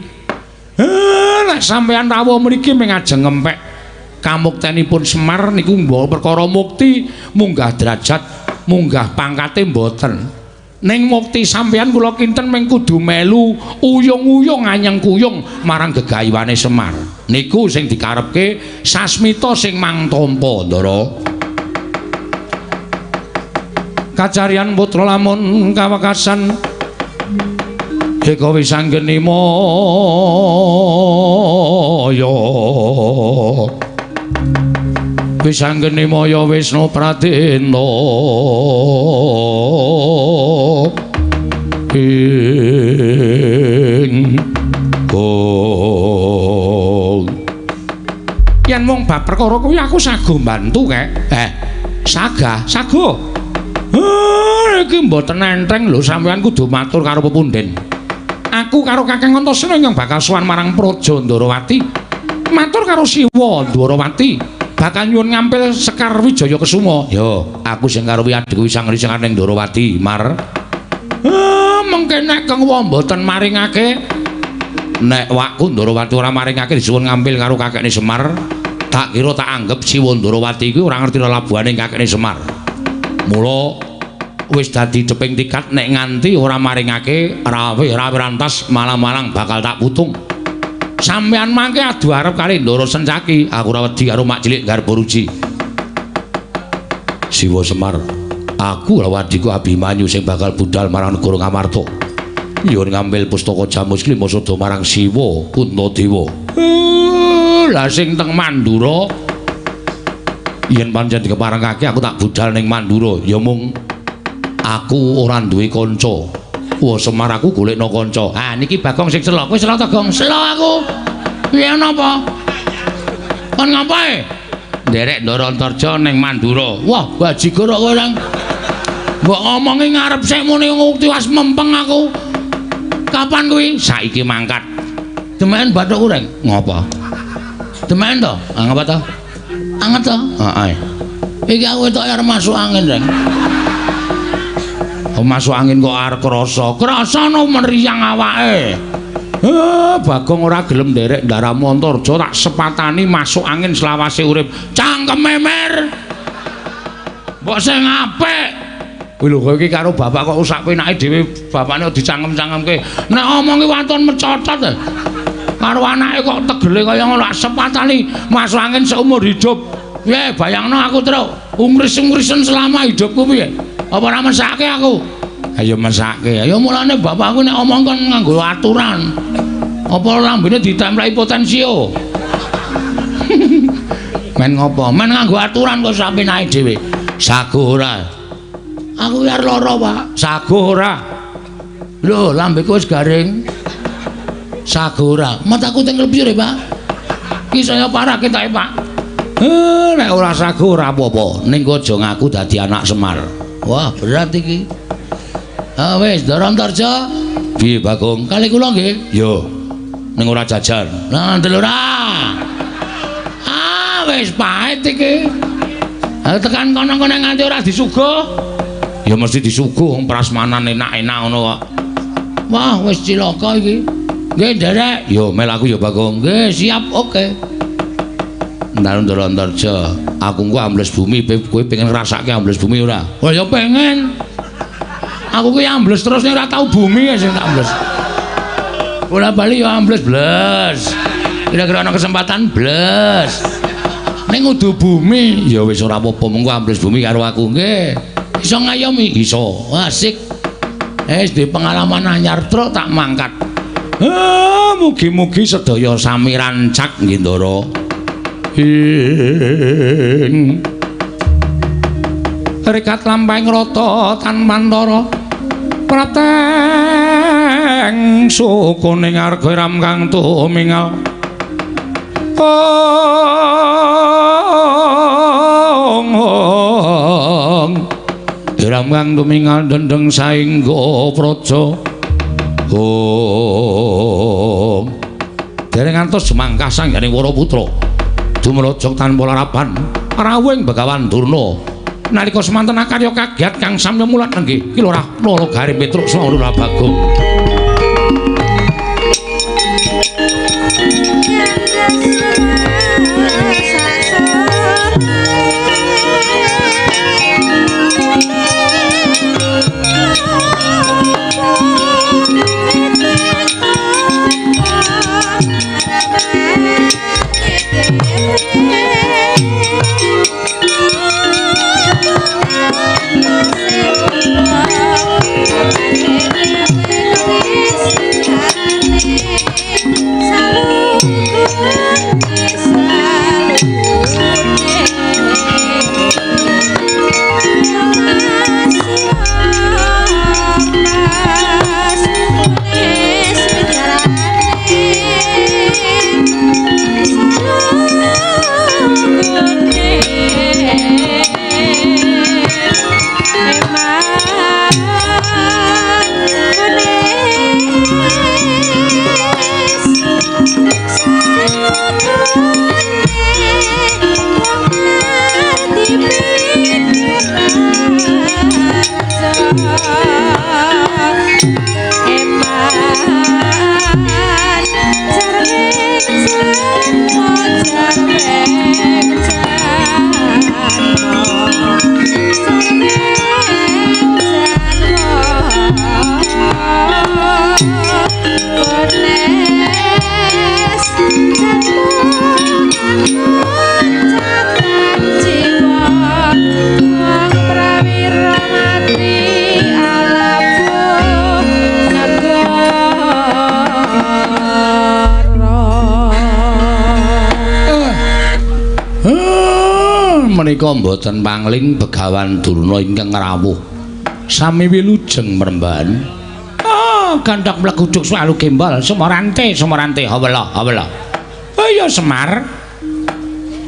nek sampean rawuh mriki mung ajeng ngempek kamuktenipun Semar niku mbok perkara mukti, munggah derajat, munggah pangkate mboten. Ning mukti sampeyan kula kinten mung kudu melu uyung-uyung anyeng kuyung marang gegayuhane Semar. Niku sing dikarepke sasmita sing mang tampa, Ndara. Kacarian putra lamun kawekasan eka wisanggeni maya. Wisanggeni maya Wisnu Pradena. Ing gong. Yen mung bab perkara kuwi aku sago mbantu kek. Saga, sago. Iki mboten enteng lho, sampeyan kudu matur karo pepunden. Aku karo Kakang Antasena ingkang bakal sowan marang Praja Ndorowati. Matur karo Siwa Ndorowati. Bakal nyuwun ngampil Sekar Wijaya Kesuma. Yo, aku sing karo adhiku Wisang Risangan ning Ndorowati, Mar. Mengke nek Kang Wa mboten maringake, nek wakku Ndorowati ora maringake disuwun ngampil karo kakekne Semar, tak kira tak anggep Siwa Ndorowati kuwi ora ngerti lelabuhane kakekne Semar. Mula wis dadi deping tikat nek nganti ora maringake rawe-rawe rantas malang-malang bakal tak putung. Sampeyan mangke adu arep kali Ndara Sencaki, aku ora wedi karo mak cilik Garbaruji. Siwa Semar, aku lawan adhiku Abimanyu sing bakal budal marang negara Ngamarta. Nyuwun ngambil pustaka Jamus Klima Sada marang Siwa Puntadewa. Lah sing teng Mandura yen pancen dikeparengake aku tak budal ning Mandura, ya mung aku ora duwe kanca. Wah Semar aku golekno kanca. Ah niki Bagong sing selo. Kowe selo ta, Gong? Selo aku. Piye napa? Kon ngapae? Nderek Ndara Antarja ning Mandura. Wah, bajigur kok kowe nang. Mbok ngomongi ngarep sik muni tiwas mempeng aku. Kapan kuwi? Saiki mangkat. Demen bathukku, Reng. Ngopo? Demen to? Ah ngapa to? Anget to? Heeh. Iki aku wetok arep masuk angin, Reng. Masuk angin kok arep krasa. Krasa no meriang awake. Bagong ora gelem nderek ndaramu Antarja tak sepatani masuk angin selawase urip. Cangkeme mer. Mbok sing apik. Kuwi lho kowe iki karo bapak kok sak penake dhewe bapakne dicangkem-cangkemke. Nek omongi waton mecotot. Karo anake kok tegele kaya ngono tak sepatani masuk angin seumur hidup. Piye bayangno aku truk ungris-ungrisen selama hidupku piye? Apa ora mesake aku? Ayo mesake. Ayo mulane bapakku nek omong kon nganggo aturan. Apa lambene ditempleki potensio? Men ngopo? Men nganggo aturan kok sampe naik dhewe. Sago ora. Aku arep lara, Pak. Sago ora. Lho, lambeku wis garing. Sago ora. Mataku teng klebir, Pak. Ki saya parah ketoke, Pak. Nek ora sago ora apa-apa. Ning aja ngaku dadi anak Semar. Wah, berat iki. Ah wis, Ndara Antarja. Piye, Bagong? Kali kula nggih. Yo. Ning ora jajan. Lah, ndel ora. Ah, wis pahit iki. Ha tekan kono-kono nganti ora disuguh. Ya mesti disuguh wong prasmanan enak-enak ngono kok. Wah, wis cilaka iki. Nggih, nderek. Yo mel aku ya, Bagong. Nggih, siap, oke. Ndara Antarja, aku engko ambles bumi, kowe pengen ngrasake ambles bumi ora? Wah, ya pengen. Aku ki ambles terus nek ora tau bumi sing tak ambles. Bola bali ya ambles bles. Kira-kira ana kesempatan bles. Ning kudu bumi, ya wis ora apa-apa, mengko ambles bumi karo aku nggih. Iso ngayomi? Iso. Asik. Wis duwe pengalaman anyar truk tak mangkat. Mugi-mugi sedaya sami rancak nggih, Ndara. Ing rekat lampahing rata tanmantara prateng sukuning arga ram kang tumingal ong ram kang tumingal dendeng saengga praja. Ong dereng ngantos jemangkah sangganing Waraputra dumraja tanpa larapan rawuhing Begawan Durna nalika semanten akarya kagiat kang samya mulat nenggih Ki Lurah Nala Garing Petruk saha Lurah Bagong. Eman jarweng janmo jarweng janmo jarweng janmo Bones janmo catan jiwa wong prawira mati alabuh negara. Menika mboten pangling Begawan Durna ingkang rawuh. Sami wilujeng mremban. Ah, gandhak mleguduk swalu gembal sumorante sumorante hawela hawela. Oh ya Semar.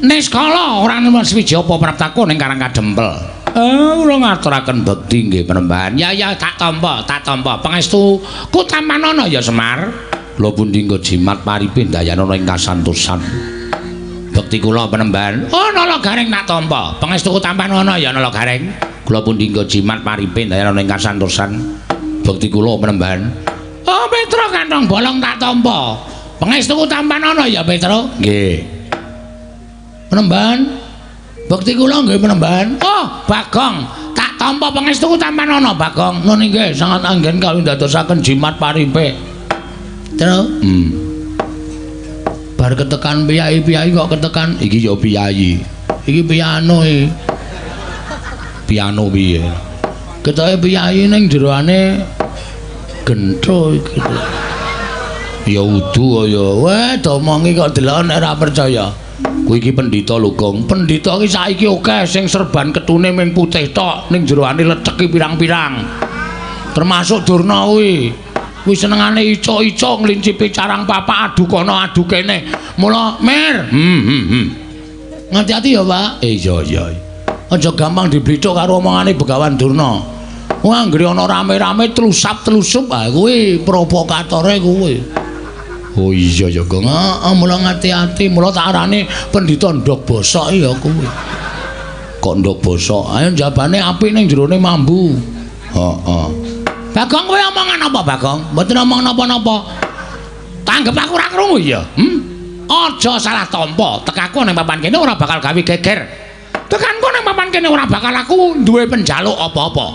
Niskala ora nemen swiji apa praptaku ning Karang Kadempel. Kula ngaturaken bekti nggih Panembahan. Ya ya tak tampa, tak tampa. Pangestu ku tampanana ya Semar. Kula pundi nggo jimat paripe ndayanana ing kasantosan. Bekti kula Panembahan. Oh Nala Gareng tak tampa. Pangestu ku tampanana ya Nala Gareng. Kula pundi nggo jimat paripe ndayanana ing kasantosan. Bekti kula Panembahan. Oh Petro kantong bolong tak tampa. Pangestu ku tampanana ya Petro. Nggih. Panembahan. Bekti kula nggih Panembahan. Oh, Bagong, tak tampa pangestuku tampanana Bagong. Nun inggih sangat anggen kawin ndadosaken jimat paripe. Terus, Bar ketekan piyai-piyai kok ketekan iki ya piyayi. Iki piano iki. Piano piye? Ketoke piyayi ning jeroane gentho iki. Ya udu ya. Weh, domongi kok delok nek ora percaya. Kuwi iki pendhita lho, Gong. Pendhita iki saiki akeh sing serban ketune ming putih tok, ning jeroane leceki pirang-pirang. Termasuk Durna kuwi. Kuwi senengane icuk-icuk nglincipi carang papak adu kono adu kene. Mula, Mir. Ngati-ati ya, Pak. Iya, iya. Aja gampang diblithuk karo omongane Begawan Durna. Wah, anggere ana rame-rame tlusap-tlusup, ah kuwi provokatore kuwi. Oh iya ya, Gong. Heeh, mula ngati-ati, mula tak arani pendhita ndhog bosok ya kuwi. Kok ndhog bosok? Ayo njabane apik ning jerone mambu. Heeh. Bagong kowe omongan apa, Bagong? Mboten omong napa-napa. Tanggep aku ora krungu ya. Aja salah tampa. Tekaku ning papan kene ora bakal gawe geger. Tekanku ning papan kene ora bakal aku duwe penjaluk apa-apa.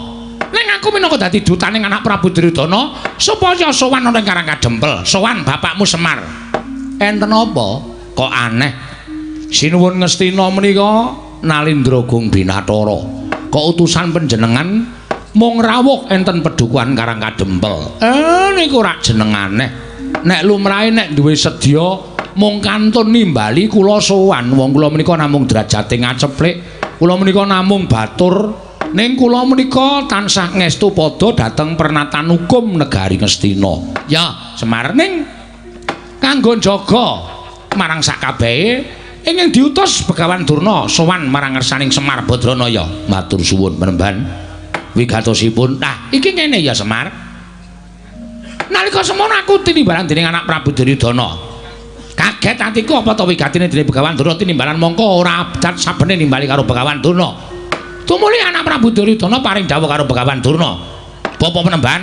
Ning aku minangka dadi dutaning anak Prabu Duryudana supaya sowan ana ing Karang Kadempel, sowan bapakmu Semar. Enten apa? Kok aneh. Sinuwun Ngastina menika Nalindra Gung Binathara. Kok utusan panjenengan mung rawuh enten pedukuhan Karang Kadempel. Niku rak jenengane. Nek lumrahe nek duwe sedya mung kantun nimbali kula sowan. Wong kula menika namung derajate ngaceplik, kula menika namung batur. Ning kula menika tansah ngestu padha dhateng pernatan hukum negari Ngastina. Ya, Semar ning kanggo njaga marang sakabehe ingkang diutus Begawan Durna sowan marang ngersaning Semar Badranaya. Matur suwun Panembahan. Wigatosipun. Nah, iki ngene ya Semar. Nalika semono aku tinimbalan dening anak Prabu Duryudana. Kaget atiku apa to wigatine dening Begawan Durna tinimbalan mongko ora abjad sabene nimbali karo Begawan Durna. Tumuli anak Prabu Duryudana paring dawuh karo Begawan Durna. Bapak Panembahan,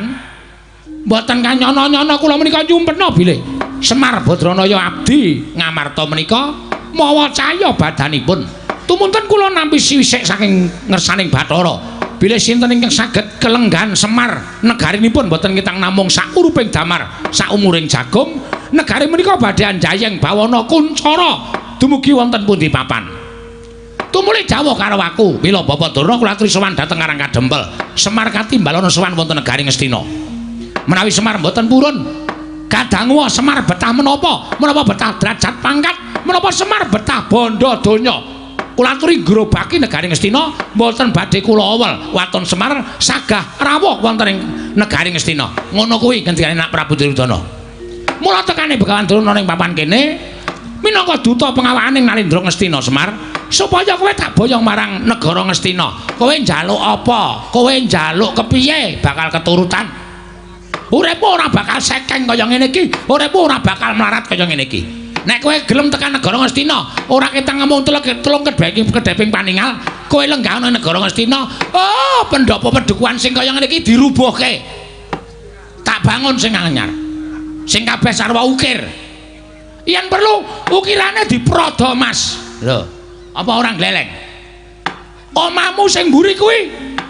mboten kanyono-nyono kula menika nyumpena bilih Semar Badranaya abdi Ngamarta menika mawa cahya badanipun. Tumunten kula nampi sisik saking ngersaning Bathara. Bilih sinten ingkang saged kelenggan Semar negarinipun mboten ketang namung sakuruping damar saumuring jagung negari menika badhe anjayeng bawana kuncara dumugi wonten pundi papan. Tumuli dawuh karo aku, mila Bapak Durna kula aturi sowan dhateng Karang Kadempel. Semar katimbalana sowan wonten negari Ngastina. Menawi Semar mboten purun, kadangu Semar betah menapa? Menapa betah derajat pangkat? Menapa Semar betah bondo donya? Kula aturi ngrobaki negari Ngastina, mboten badhe kula awel waton Semar sagah rawuh wonten ing negari Ngastina. Ngono kuwi ngendikane Nak Prabu Duryudana. Mula tekane Begawan Durna ning papan kene minangka duta pengawakane Nalindra Ngastina Semar, supaya kowe tak boyong marang negara Ngastina. Kowe njaluk apa? Kowe njaluk kepiye bakal keturutan. Uripmu ora bakal sekeng kaya ngene iki, uripmu ora bakal melarat kaya ngene iki. Nek kowe gelem tekan negara Ngastina, ora ketang ngomong telung kedheping paningal, Kowe lenggah ana negara Ngastina. Oh, pendopo pedukuhan sing kaya ngene iki dirubuhke. Tak bangun sing anyar. Sing kabeh sarwa ukir. Yen perlu ukirane diprodo, Mas. Lho, apa ora gleleng? Omahmu sing mburi kuwi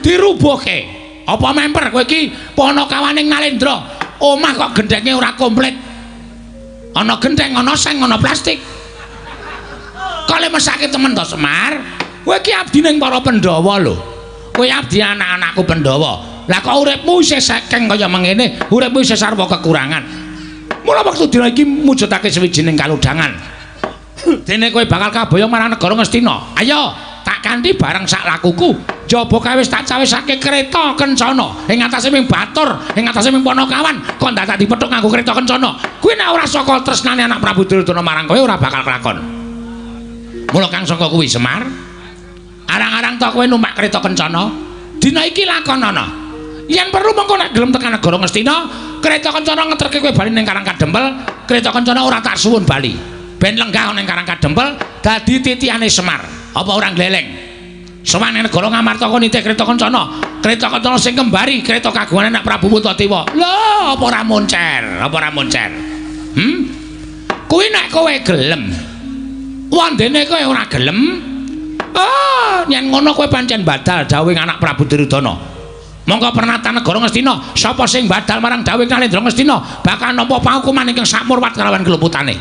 dirubuhke. Apa memper kowe iki panakawaning Nalendra? Omah kok gendhenge ora komplit. Ana gendheng, ana seng, ana plastik. Kok le mesake temen to, Semar? Kowe iki abdi ning para Pandhawa lho. Kowe abdi anak-anakku Pandhawa. Lah kok uripmu isih sekeng kaya mengene, uripmu isih sarwa kekurangan. Mula wektu dina iki mujudake sawijining kalodhangan. Dene kowe bakal kaboyong marang negara Ngastina. Ayo, tak kanthi bareng sak lakuku. Jaba kae wis tak cawisake kereta kencana. Ing atase ming batur, ing atase ming panakawan, kok dadak dipethuk nganggo kereta kencana. Kuwi nek ora saka tresnane anak Prabu Duryudana marang kowe ora bakal kelakon. Mula kang saka kuwi Semar, arang-arang to kowe numpak kereta kencana. Dina iki lakonana. Yen perlu mengko nek gelem tekan negara Ngastina, kereta kencana ngeterke kowe bali ning Karang Kadempel, kereta kencana ora tak suwun bali. Ben lenggah ning Karang Kadempel dadi titihane Semar. Apa ora gleleng? Sowan ning negara Ngamarta kok nitih kereta kencana. Kereta kencana sing kembari kereta kagungan anak Prabu Puntadewa. Lho, apa ora moncer? Apa ora moncer? Hmm? Kuwi nek kowe gelem. Wandene kowe ora gelem? Ah, yen ngono kowe pancen badal dawuhing anak Prabu Duryudana. Monggo pernatan negara Ngastina, sapa sing badal marang dawuhing Nalendra Ngastina bakal nampa paukuman ingkang sakmurwat kalawan keluputane.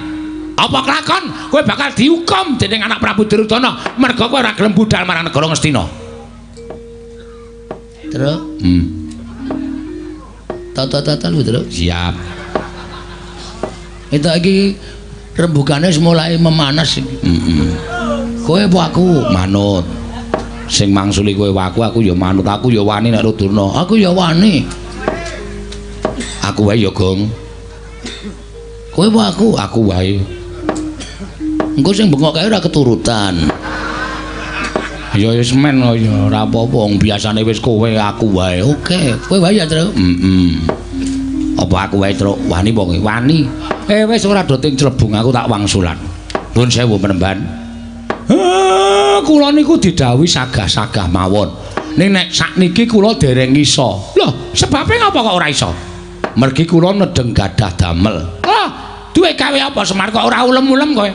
Apa kelakon kowe bakal dihukum dening anak Prabu Duryudana merga kowe ora gelem budal marang negara Ngastina. Truk. Tata-tata lho, Truk. Siap. Itu iki rembugane wis mulai memanas iki. Heeh. Kowe apa aku? Manut. Sing mangsuli kowe aku, aku ya manut, aku ya wani nek Durna. Aku ya wani. Aku wae ya, Gong. Kowe apa aku? Aku wae. Engko sing bengok kae ora keturutan. Ya wis men ya ora apa-apa, wong biasane wis kowe aku wae. Oke, kowe wae ya, Truk. Heeh. Apa aku wae, Truk? Wani apa kowe? Wani. Wis ora do ting clebung aku tak wangsulan. Nuwun sewu penemban. Kula niku didhawuhi sagah-sagah mawon. Ning nek sakniki kula dereng iso. Lho, sebabe ngapa kok ora iso? Mergi kula nedeng gadah damel. Lah, duwe gawe apa Semar kok ora ulem-ulem kowe?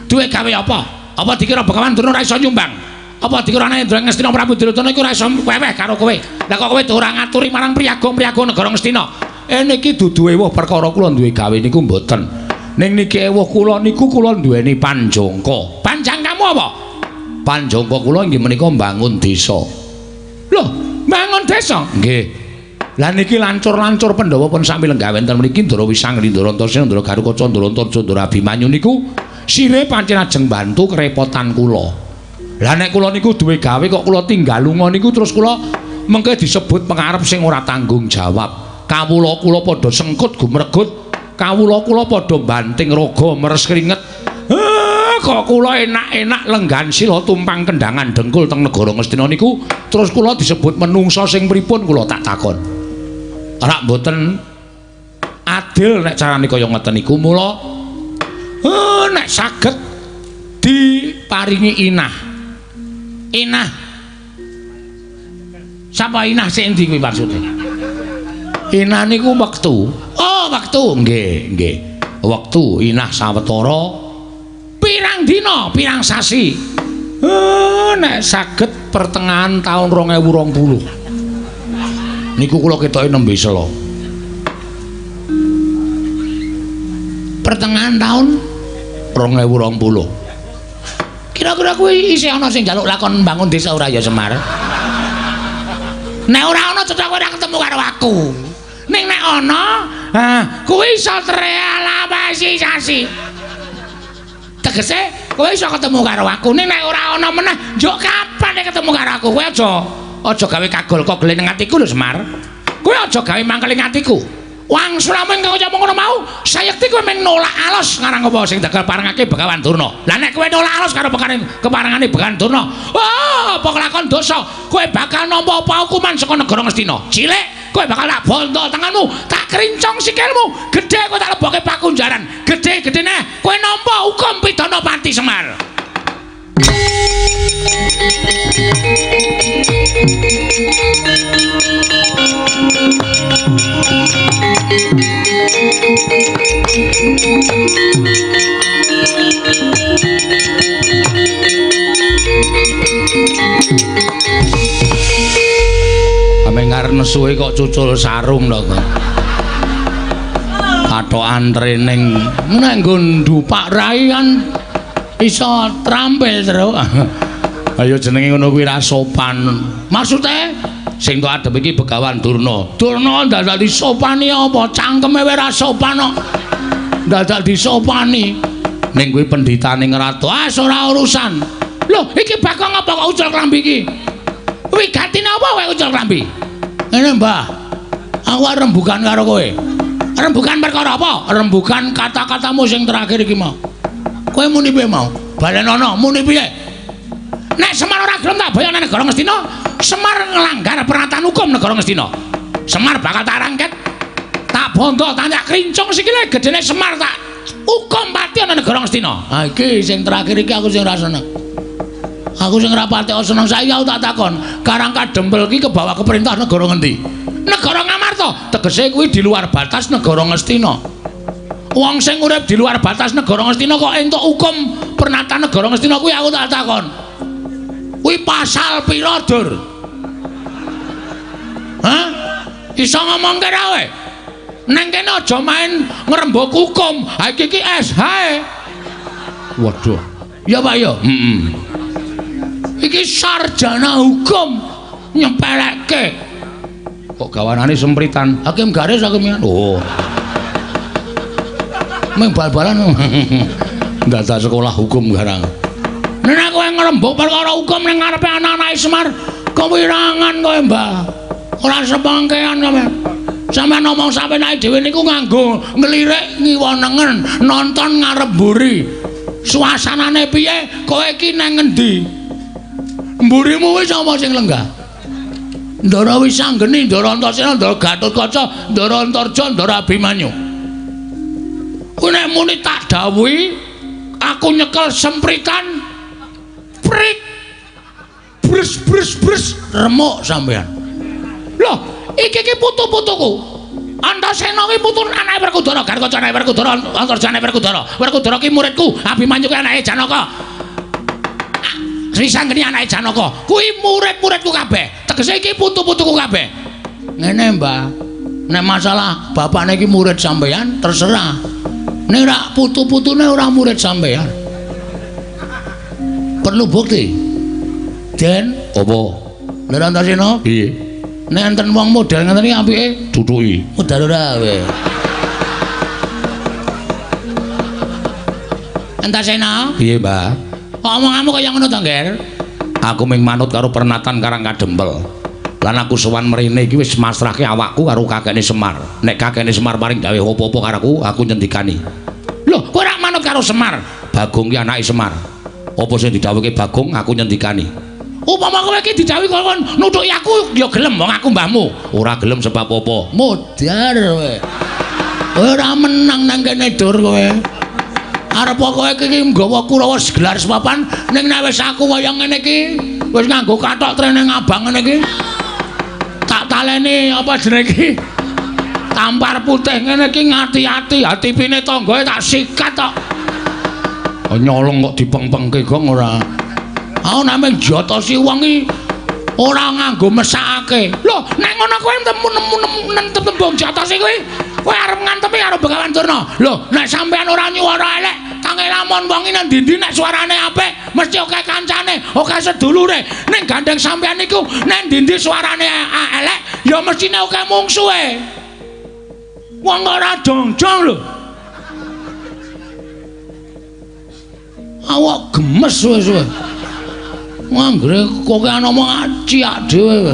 Duwe gawe apa? Apa dikira Begawan Durna ora iso nyumbang? Apa dikira Nalendra Ngastina Prabu Duryudana iku ora iso weweh karo kowe? Lah kok kowe ora ngaturi marang priyagung-priyagung negara Ngastina? Niki dudu ewuh perkara kula duwe gawe niku mboten. Ning niki ewuh kula niku kula duweni panjangka. Panjangkamu apa? Panjangka kula inggih menika mbangun desa. Lho, mbangun desa? Nggih. Lah niki lancur-lancur Pandhawa pun sami lenggah wonten mriki Ndara Wisang, Ndara Antasena, Ndara Garukaca, Ndara Antarja, Ndara Abimanyu niku sire pancen ajeng bantu kerepotan kula. Lah nek kula niku duwe gawe kok kula tinggal lunga niku terus kula mengke disebut pengarep sing ora tanggung jawab. Kawula kula padha sengkut gumregut, kawula kula padha banting raga meres kringet. Kok kula enak-enak lenggan sila tumpang kendangan dengkul teng negara Ngastina niku terus kula disebut menungsa sing pripun kula tak takon. Ora mboten adil nek carane kaya ngeten niku. Mula nek saged diparingi inah. Inah. Sapa inah sing endi kuwi maksude? Inah niku wektu. Oh, wektu. Nggih, nggih. Wektu inah sawetara pirang dina, pirang sasi. Nek saged pertengahan taun 2020. Niku kula ketoke nembe sela. Pertengahan taun 2020. Kira-kira kuwi isih ana sing njaluk lakon mbangun desa ora ya Semar? Nek ora ana cetha kowe ora ketemu karo aku. Ning nek ana, kuwi iso terrealisasi. Tegese kowe iso ketemu karo aku. Ning nek ora ana meneh, njuk kapan nek ketemu karo aku? Kowe aja gawe kagol kogel ning atiku lho Semar. Kowe aja gawe mangkel ing atiku. Wangsulamu ingkang kaya ngono mau, sayekti kowe mung nolak alos ngarang apa sing bakal parengake Begawan Durna. Lah nek kowe nolak alos karo keparengane Begawan Durna, wah, apa kelakon dosa? Kowe bakal nampa paukuman saka negara Ngastina. Cilik, kowe bakal tak bondo tanganmu, tak krincong sikilmu, gedhe kowe tak lebokke pakunjaran. Gedhe-gedhene kowe nampa hukum pidana pati Semar. Ame ngarep nesuhe kok cucul sarung lho kok. Katokan training nek nggo ndupak rai kan iso trampil terus. Ayo jenenge ngono kuwi ra sopan. Maksude sing tok adep iki Begawan Durna. Durna dadak disopani apa? Cangkeme wae ra sopan kok. Dadak disopani. Ning kuwi pendhitane ngratu. Ah ora urusan. Lho, iki Bagong apa kok ucul klambi iki? Wigatine apa wae ucul klambi? Ngene, Mbah. Aku arep rembugan karo kowe. Rembugan perkara apa? Rembugan kata-katamu sing terakhir iki mau. Kowe muni piye mau? Balenono, muni piye? Nek Semar ora gelem tak boyong nang negara Ngastina, Semar nglanggar peraturan hukum negara Ngastina. Semar bakal tak rangket, tak bondo, tak krincung sikile gedene Semar tak hukum pati ana negara Ngastina. Ha iki sing terakhir iki aku sing ora seneng. Aku sing ora pati seneng saiki aku tak takon, Karang Kadempel iki kebawa ke perintah negara ngendi? Negara Ngamarta. Tegese kuwi di luar batas negara Ngastina. Wong sing urip di luar batas negara Ngastina kok entuk hukum pernatan negara Ngastina kuwi aku tak takon. Kuwi pasal pira, Dur? Hah? Iso ngomongke ra kowe? Nang kene aja main ngrembug hukum. Ha iki iki SH. Waduh. Ya Pak ya. Heeh. Iki sarjana hukum nyepelekke. Kok gawanane sempritan? Hakim garis hakim. Oh. Meng bal-balan. Dadak sekolah hukum garang. Nek kowe ngrembug perkara hukum ning ngarepe anak-anake Semar, kewirangan kowe, Mbah. Ora sepengkean kowe. Sampeyan ngomong sapenake dhewe niku nganggo nglirik ngiwa nengen, nonton ngarep mburi. Suasanane piye? Kowe iki nang ngendi? Mburimu wis apa sing lenggah? Ndara Wisanggeni, Ndara Antasena, Ndara Gatotkaca, Ndara Antarja, Ndara Abimanyu. Kuwi nek muni tak dawuhi, aku nyekel sempritan prik brus brus brus remuk sampean. Loh, iki iki putu-putuku. Antasena ki putu anake Werkudara, Gatotkaca anake Werkudara, Antarja anake Werkudara. Werkudara ki muridku, Abimanyu ki anake Janaka. Wisanggeni anake Janaka. Kuwi murid-muridku kabeh. Tegese iki putu-putuku kabeh. Ngene, Mbah. Nek masalah bapakne iki murid sampean terserah. Nek ora putu-putune ora murid sampean. Perlu bukti. Den, apa? Lha Antasena? Piye? Nek enten wong model ngeten iki apike duduki. Modal ora kowe. Antasena? Piye, Mbah? Omonganmu kaya ngono to, Ngger? Aku mung manut karo pernatan Karang Kadempel. Lan aku sowan mrene iki wis masrahke awakku karo kakekne Semar. Nek kakekne Semar paring dawuh apa-apa karo aku, aku nyendikani. Lho, kowe ora manut karo Semar? Bagong ki anake Semar. Apa sing didhawuhke Bagong aku nyendikani. Upama kowe iki didhawuhi kon nuthuki aku ya gelem wong aku mbahmu. Ora gelem sebab apa? Modar kowe. Kowe ora menang nang kene Dur kowe. Arep kowe iki nggawa Kurawa gelar sepapan ning nek wis aku kaya ngene iki wis nganggo kathok trene abang ngene iki. Tak taleni apa jenenge iki? Tampar putih ngene iki ngati-ati, hatipine tanggae tak sikat tok. Nyolong kok dipengpengke gong ora. Aku namung jotosi wong iki ora nganggo mesakake. Lho, nek ngono kowe nemu tembung jotosi kuwi, kowe arep ngantemi karo Begawan Durna. Lho, nek sampean ora nyuwara elek, tange lamun wong iki nang ndi-ndi nek suarane apik, mesti akeh kancane, akeh sedulure. Ning gandeng sampean niku nek ndi-ndi suarane elek, ya mestine akeh mungsuhe. Wong ora jongjong lho. Awak gemes wis. Anggere kokean omong ciak dhewe.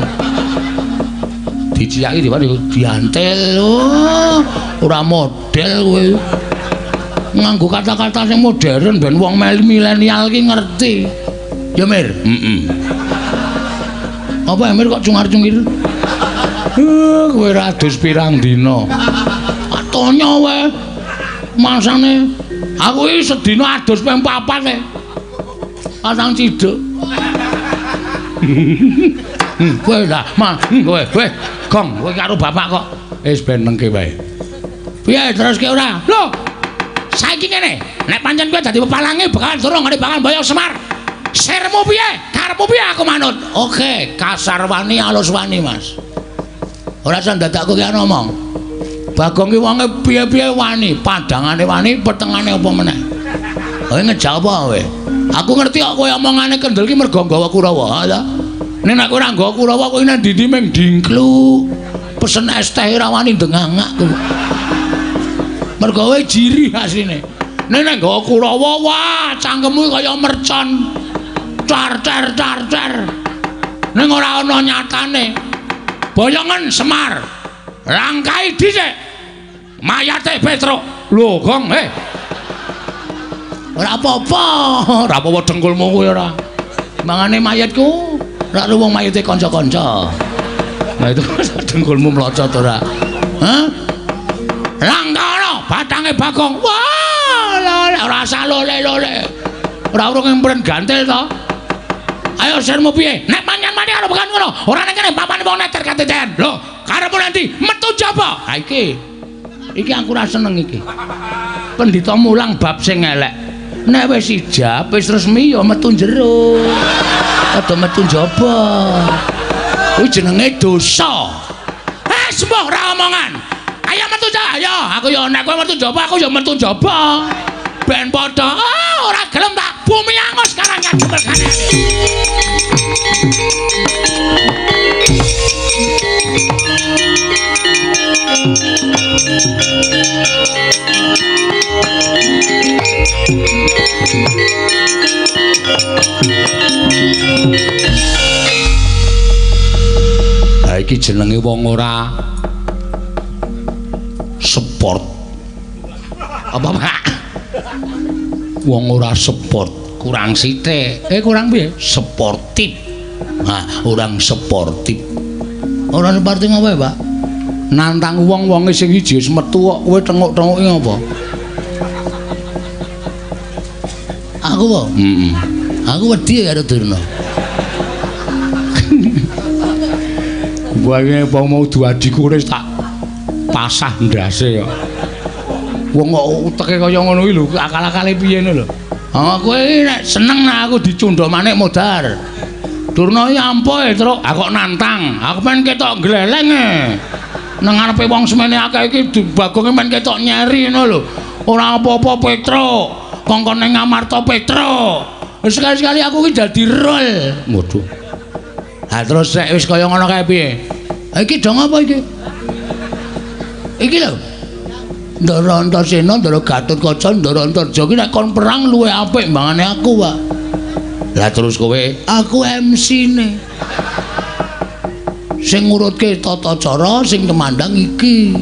Diciaki dhewe diantel. Oh, ora model kowe. Nganggo kata-kata sing modern ben wong milenial ki ngerti. Ya Mir? Heeh. Apa Mir kok cungar-cungir? Kowe ra adus pirang dina. Atonya wae. Masane aku iki sedina adus ping 4 e. Pasang ciduk. Kowe lah, ma, kowe, kowe, Gong, kowe karo bapak kok. Wis ben nengke wae. Piye teruske ora? Lho. Saiki ngene, nek pancen kowe dadi pepalange bakalan durung ngene bakal mboyong Semar. Sirmu piye? Karepmu piye aku manut? Oke, kasar wani alus wani, Mas. Ora usah dadak kowe ngomong. Bagong ki wonge piye-piye wani, padangane wani, petengane apa meneh. Kowe ngejak apa kowe? Aku ngerti kok kowe omongane kendel ki mergo nggawa Kurawa, ha ta? Nek nek ora nggawa Kurawa kowe nang ndi-ndi ming dingklu. Pesen es teh ora wani ndengangak kowe. Mergo kowe jirih asline. Nek nek nggawa Kurawa, wah cangkemmu kaya mercon. Car car car car. Ning ora ana nyatane. Boyongen Semar. Langkai dhisik. Mayate Petruk. Lho, Gong, eh. Ora apa-apa, ora apa-apa dengkulmu kuwi ora. Mangane mayatku, ora wong mayate kanca-kanca. Nah itu dengkulmu mlocot ora. Hah? Langkana batange Bagong. Wah, ora usah lole-lole. Ora urung ngempren gantil to. Ayo sirmu piye? Nek pancen mati karo bukan ngono, ora ning kene papane wong neter kateten. Lho, karepmu nanti metu jaba. Ha iki. Iki aku ora seneng iki. Pendhita mulang bab sing elek. Nek wis ijab, wis resmi ya metu jero. Aja metu njaba. Kuwi jenenge dosa. Eh, sembuh ora omongan. Ayo metu jaba, ayo. Aku ya nek kowe metu njaba, aku ya metu njaba. Ben padha. Ah, ora gelem tak bumi angus karang kademel kane. Ha iki jenenge wong ora sport. Apa, Pak? Wong ora sport, kurang sithik. Kurang piye? Sportif. Nah, orang sportif. Ora sportif apa ya, Pak? Nantang wong-wonge sing siji wis metu kok kowe tenguk-tenguki apa? Aku apa? Heeh. Aku wedi karo Durna. Wae apa mau duadiku wis tak pasah ndase kok. Wong kok uteke kaya ngono iki lho, akal-akale piye ngono lho. Ha kowe iki nek seneng nek aku dicundha manik modar. Durna iki ampuh, Truk. Aku kok nantang. Aku men ketok gleleng e. Nang ngarepe wong semene akeh iki Bagonge men ketok nyeri ngono lho. Ora apa-apa Petruk. Kongkon ning Amarta Petruk. Sekali-sekali aku iki dadi rol. Waduh. Ha terus nek wis kaya ngono kae piye? Ha iki dong apa iki? Iki lho. Ndara Antasena, Ndara Gatotkaca, Ndara Antarja iki nek kon perang luwih apik mbangane aku, Pak. Lah terus kowe, aku MC-ne. Sing ngurutke tata cara, sing temandang iki.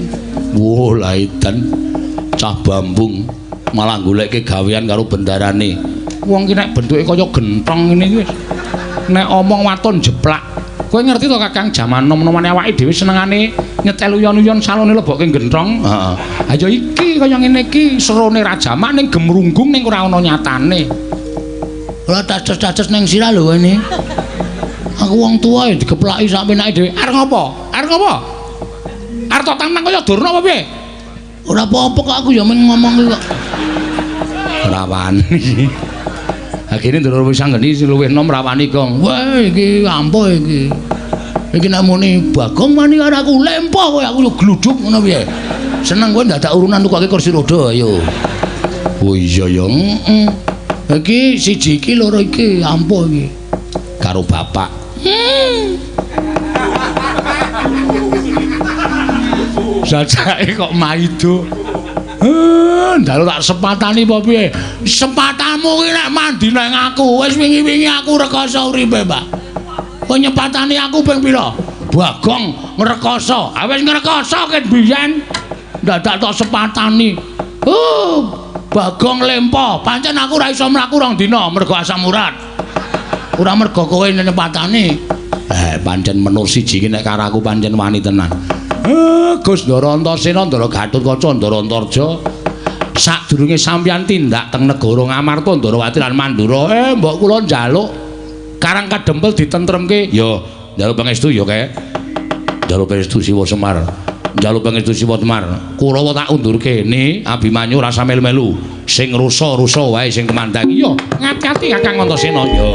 Wah, lah edan cah bambung malah goleke gawean karo bendarane. Wong ki nek bentuke kaya gentong ngene iki wis. Nek omong waton jeplak. Kowe ngerti to Kakang, jaman nom-nomane awake dhewe senengane nyetel uyon-uyon salone lebokke gentong. Heeh. Ha ya iki kaya ngene iki serone rajamak ning gemrunggung ning ora ana nyatane. Ora taces-taces ning sirah lho ini. Aku wong tuwa ya digeplaki sak penake dhewe. Arep ngopo? Arep ngopo? Arep tok tantang kaya Durna apa piye? Ora apa-apa kok aku ya mung ngomong iki kok. Ora wani. Akhire Ndara wis anggeni sing luwih enom ra wani, Gong. Wah, iki ampuh iki. Iki nek muni Bagong wani karo aku lempoh kowe aku gluduk ngono piye. Seneng kowe ndadak urunan tukoke kursi roda ayo. Oh iya ya, heeh. Iki siji iki loro iki ampuh iki. Karo bapak. Jajake kok maido. Ndalu tak sepatani apa piye? Sepatamu ki nek mandi nang aku, wis wingi-wingi aku rekoso uripe, Pak. Kowe nyepatani aku ping pira? Bagong ngrekoso. Ha wis ngrekoso ket biyen. Dadak tok sepatani. Bagong lempo. Pancen aku ora iso mlaku rong dina mergo asam urat. Ora mergo kowe nyepatani. Pancen menur siji ki nek karo aku pancen wani tenan. Gus Ndara Antasena, Ndara Gatotkaca, Ndara Antarja. Sadurunge sampeyan tindak teng negara Ngamarta, Ndorowati lan Mandura, mbok kula njaluk Karang Kadempel ditentremke. Ya, njaluk pangestu ya, Kek. Njaluk pangestu Siwa Semar. Njaluk pangestu Siwa Semar. Kurawa tak undurke ni Abimanyu rasa melu-melu. Sing rusa-rusa wae sing kemandang. Iya, ngati-ati Kakang Antasena ya.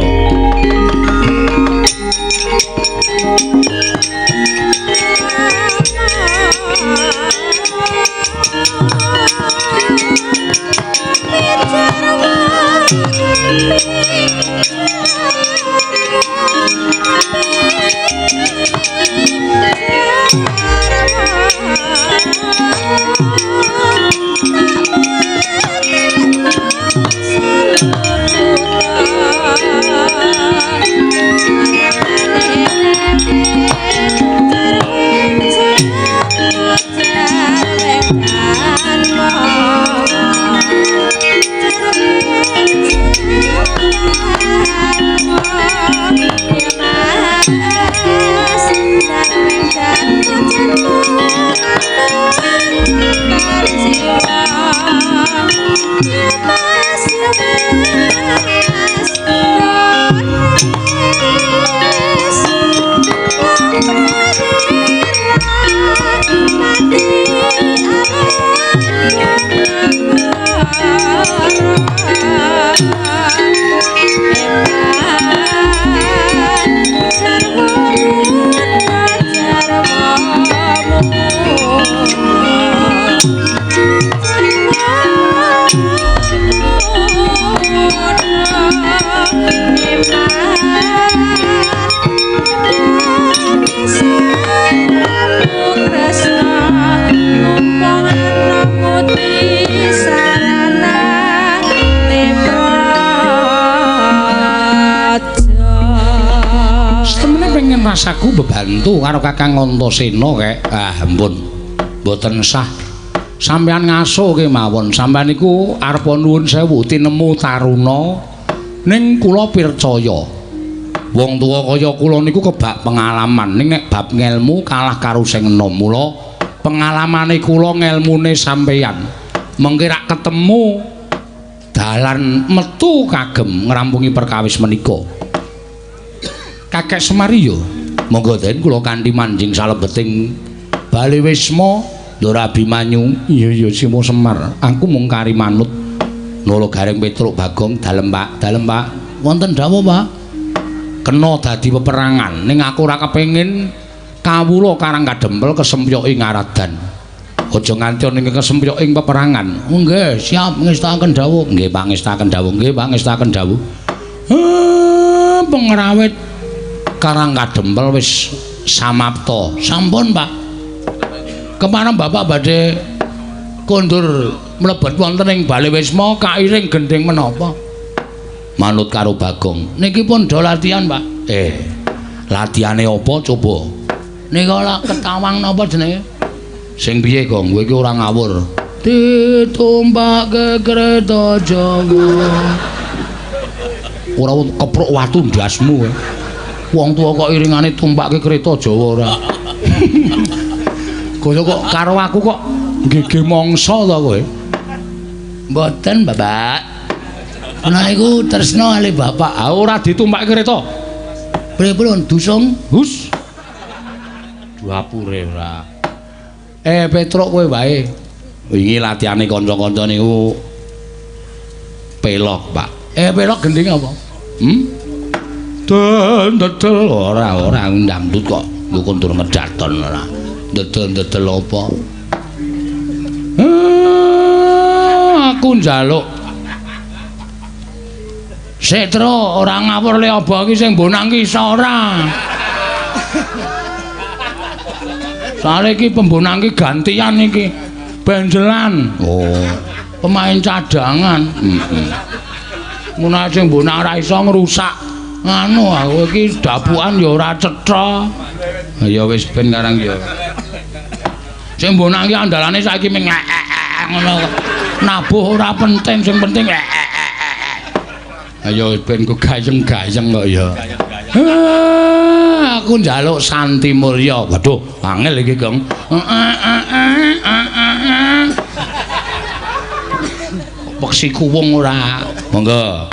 Rasaku bebantu karo Kakang Antasena kek. Ah, ampun. Mboten sah. Sampeyan ngaso kemawon. Sampeyan niku arepa nuwun sewu tinemu taruna ning kula pircaya. Wong tuwa kaya kula niku kebak pengalaman ning nek bab ngelmu kalah karo sing enom. Mula pengalamane kula ngelmune sampeyan. Mengke rak ketemu dalan metu kagem ngrampungi perkawis menika. Kakek Semar yo. Monggo den kula kanthi manjing salebeting Bale Wisma Ndara Abimanyu. Iya iya Simo Semar, aku mung kari manut. Nala Gareng Petruk Bagong, dalem Pak, dalem Pak. Wonten dawuh Pak. Kena dadi peperangan ning aku ora kepengin kawula Karang Kadempel kesempyok ing ngaradan. Aja nganti ana ing kesempyok ing peperangan. Nggih, siap ngestakaken dawuh. Nggih, Pak, ngestakaken dawuh. Nggih, Pak, ngestakaken dawuh. Pengrawit Karang Kadempel wis samapta. Sampun, Pak. Kepareng Bapak badhe kondur mlebet wonten ing Bale Wisma kairing gendhing menapa? Manut karo Bagong. Niki pun do latihan, Pak. Latihane apa coba? Nika lak ketawang napa jenenge? Sing piye, Gong? Kowe iki ora ngawur. Ditumpake kereta Jawa. Ora kepruk watu ndasmu kowe. Wong tuwa kok iringane tumpake kereta Jawa ora. Kaya kok karo aku kok nggege mangsa to kowe. Mboten, Bapak. Kula niku tresna kali Bapak. Ah ora ditumpake kereta. Pripun dusung? Hus. Duapure ora. Petruk kowe wae. Wingi latihane kanca-kanca niku pelok, Pak. Pelok gending apa? Dedel ora ora ndangdut kok nggo kondur ngedaton ora. Dedel-dedel apa? Aku njaluk. Setro ora ngawur le apa iki sing mbonang ki iso ora. Soale iki pembonang ki gantian iki. Benjelan. Oh, pemain cadangan. Heeh. Ngono sing mbonang ora iso ngrusak. Nganu aku iki dapukan ya ora cetha. Ya wis ben karang ya. Sing mbonang iki andalane saiki ming ngono. Nabuh ora penting, sing penting. Ayo ben ku gayeng-gayeng kok ya. Aku njaluk Santi Mulya. Waduh, angel iki, Gong. peksi kuwung ora. Monggo.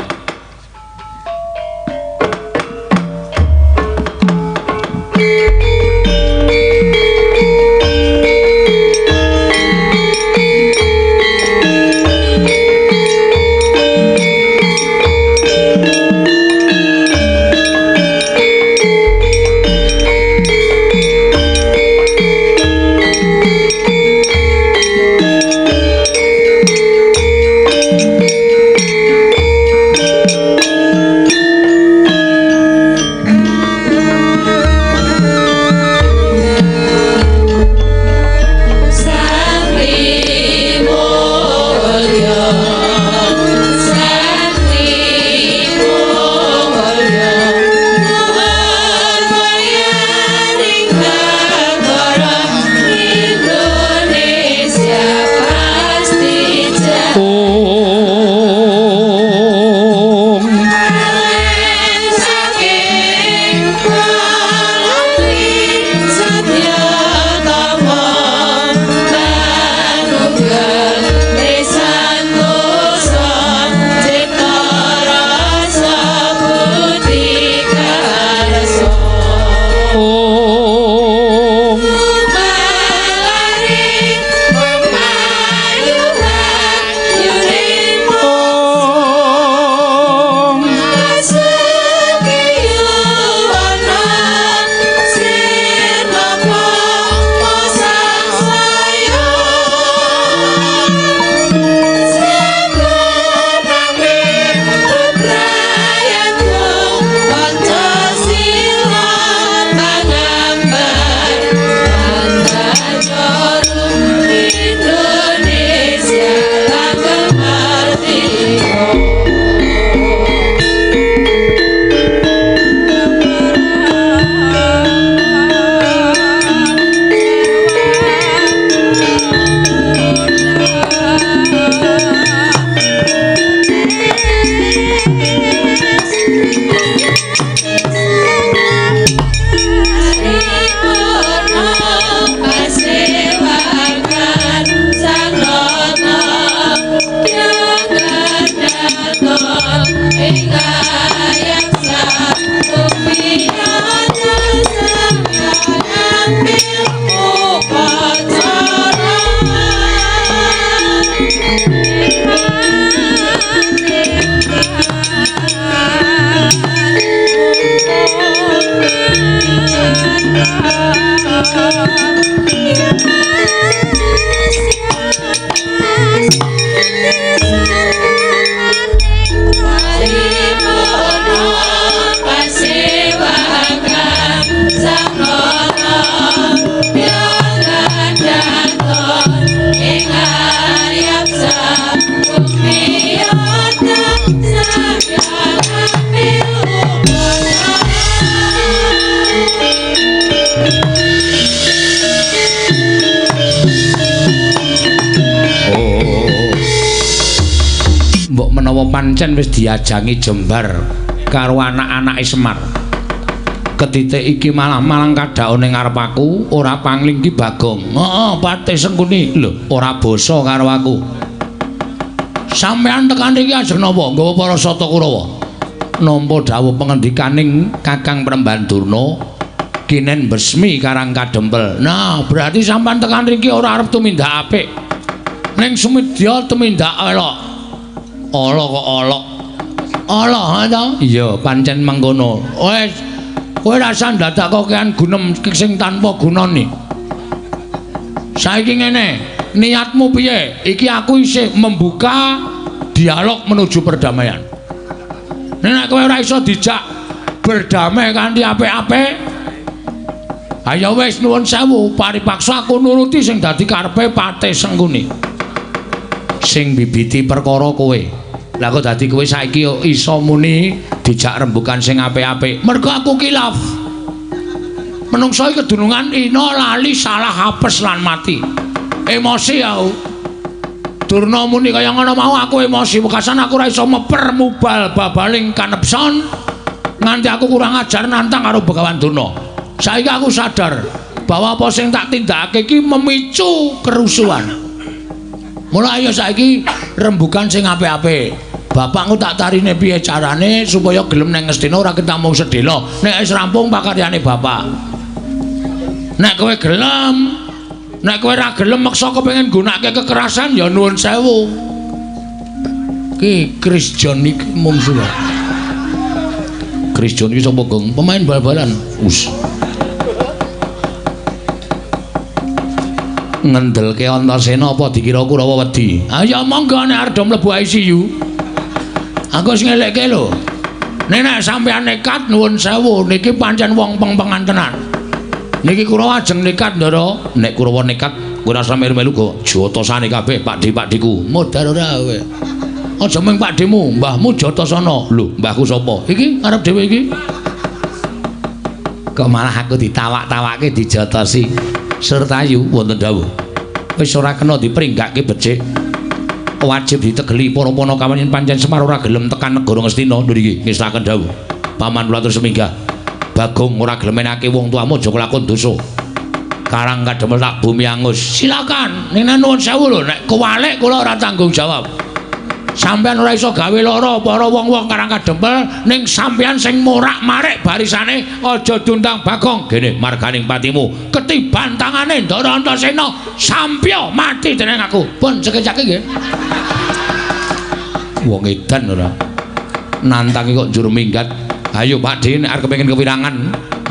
Pancen wis diajangi jembar karo anak-anake Semar. Ketitik iki malah-malang kadhaone ngarep aku, ora pangling ki Bagong. Heeh, Patih Sengkuni. Lho, ora basa karo aku. Sampeyan tekan iki ajeng napa? Nggawa para Sata Kurawa. Nampa dawuh pengendikaning Kakang Premban Durna kinen besmi Karang Kadempel. Nah, berarti sampeyan tekan riki ora arep tumindak apik. Ning sumedya tumindak elok. Ala kok ala. Ala ta? Iya, pancen mengkono. Wis, kowe rasa ndadak kokean gunem sing tanpa gunane. Saiki ngene, niatmu piye? Iki aku isih membuka dialog menuju perdamaian. Nek kowe ora iso dijak berdamai kanthi apik-apik, ayo wis nuwun sewu, paripaksa aku nuruti sing dadi karepe Patih Sengkuni. Sing bibiti perkara kowe. Lah kok dadi kowe saiki iso muni dijak rembukan sing apik-apik. Mergo aku kilaf. Menungso iki kedunungan ina lali salah apes lan mati. Emosi aku. Durna muni kaya ngono mau aku emosi wekasan aku ora iso meper mubal babaling kanepson nganti aku kurang ajar nantang karo Begawan Durna. Saiki aku sadar bahwa apa sing tak tindakake iki memicu kerusuhan. Mula ayo saiki rembugan sing apik-apik. Bapakku tak tarine piye carane supaya gelem nang Ngastina ora ketemu sedhela. Nek wis rampung pakaryane bapak. Nek kowe gelem, nek kowe ora gelem meksa kepengin nggunakake kekerasan ya nuwun sewu. Ki Chris John iki mungsuh. Chris John iki sapa, Gong? Pemain bal-balan. Us. Ngendelke Antasena apa dikira Kurawa wedi? Ayo monggo nek arep mlebu ICU. Aku wis ngelekke lho. Nek nek sampeyan nekat nuwun sewu niki pancen wong peng-pengan tenan. Niki Kurawa ajeng nekat, Ndara. Nek Kurawa nekat kowe ora usah melu-melu go jotosane kabeh pakde-pakdeku. Modar ora kowe. Aja mung pakdemu, mbahmu Jatasana. Lho, mbahku sapa? Iki arep dhewe iki. Kok malah aku ditawak-tawake dijotosi. Surtayu wonten dawuh. Wis ora kena dipringgake becik. Wajib ditegeli para panakawan yen pancen Semar ora gelem tekan negara Ngastina. Lho iki ngestaken dawuh. Paman kula terus minggah. Bagong ora gelem enake wong tuamu aja kelakon dosa. Karang Kadempel tak bumi angus. Silakan. Ning nuwun sewu lho, nek kewalik kula ora tanggung jawab. Sampeyan ora iso gawe lara para wong-wong Karang Kadempel ning sampeyan sing morak-marik barisane aja diundang Bagong. Gene marganing patimu ketiban tangane Ndara Antasena sampya mati dening aku. Pun cekecake nggih. Wong edan ora nantangi kok njur minggat. Ayo Pakde nek arep kepengin kewirangan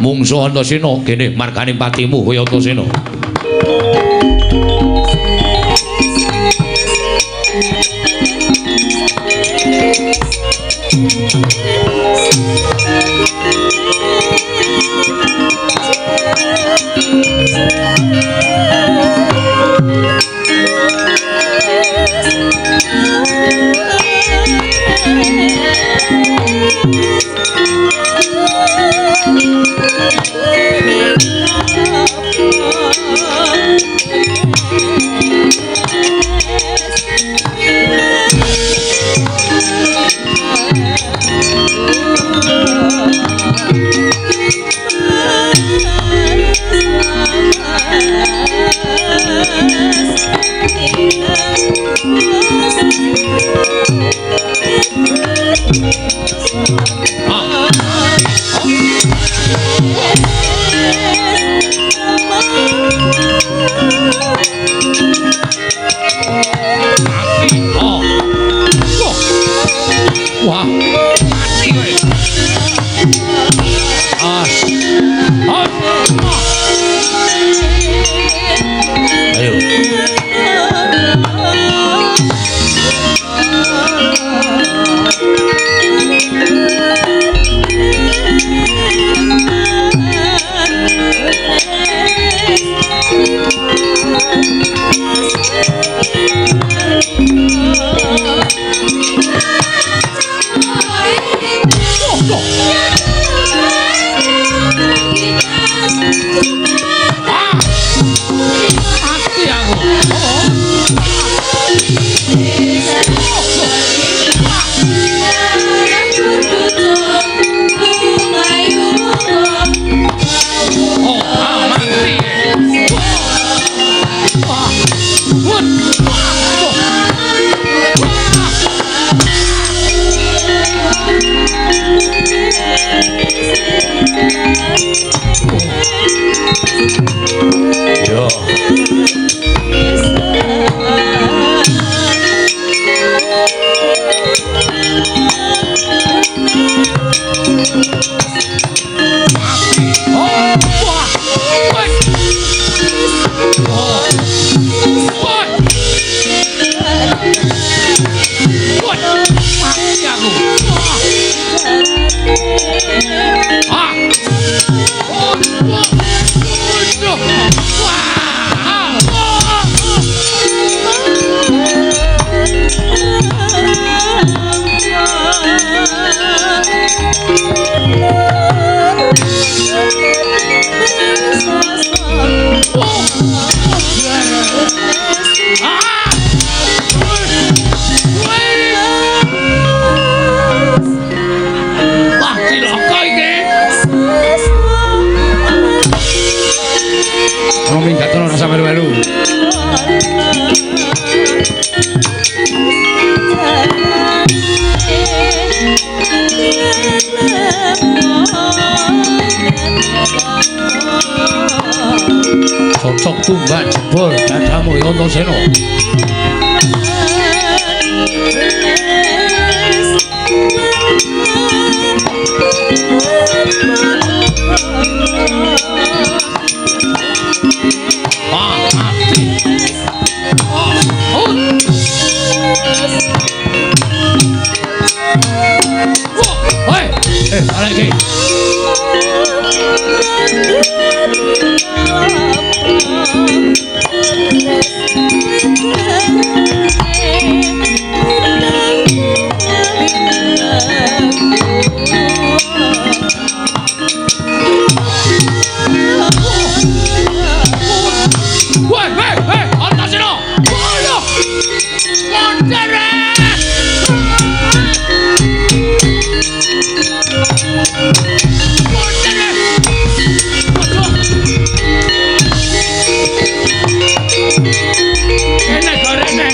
mungsuh Antasena gene marganing patimu kowe Antasena. Wah, mati kowe. As. Ayo. Mati aku. Oh, mati. Wah. Yo. Oh, wah. Wah. Oh. Wah. Wah. Mati aku. Wah. Ah. Oh, wah. Waduh. Wah. Ah. Oh. Tumbak jebol dadamu ya Antasena. Wah, mati. Oh, oh. Wah, hei, balik iki. Woi, hei, hei, Antasena. Ayo. Montere. Montere. Waduh. Enak gorene.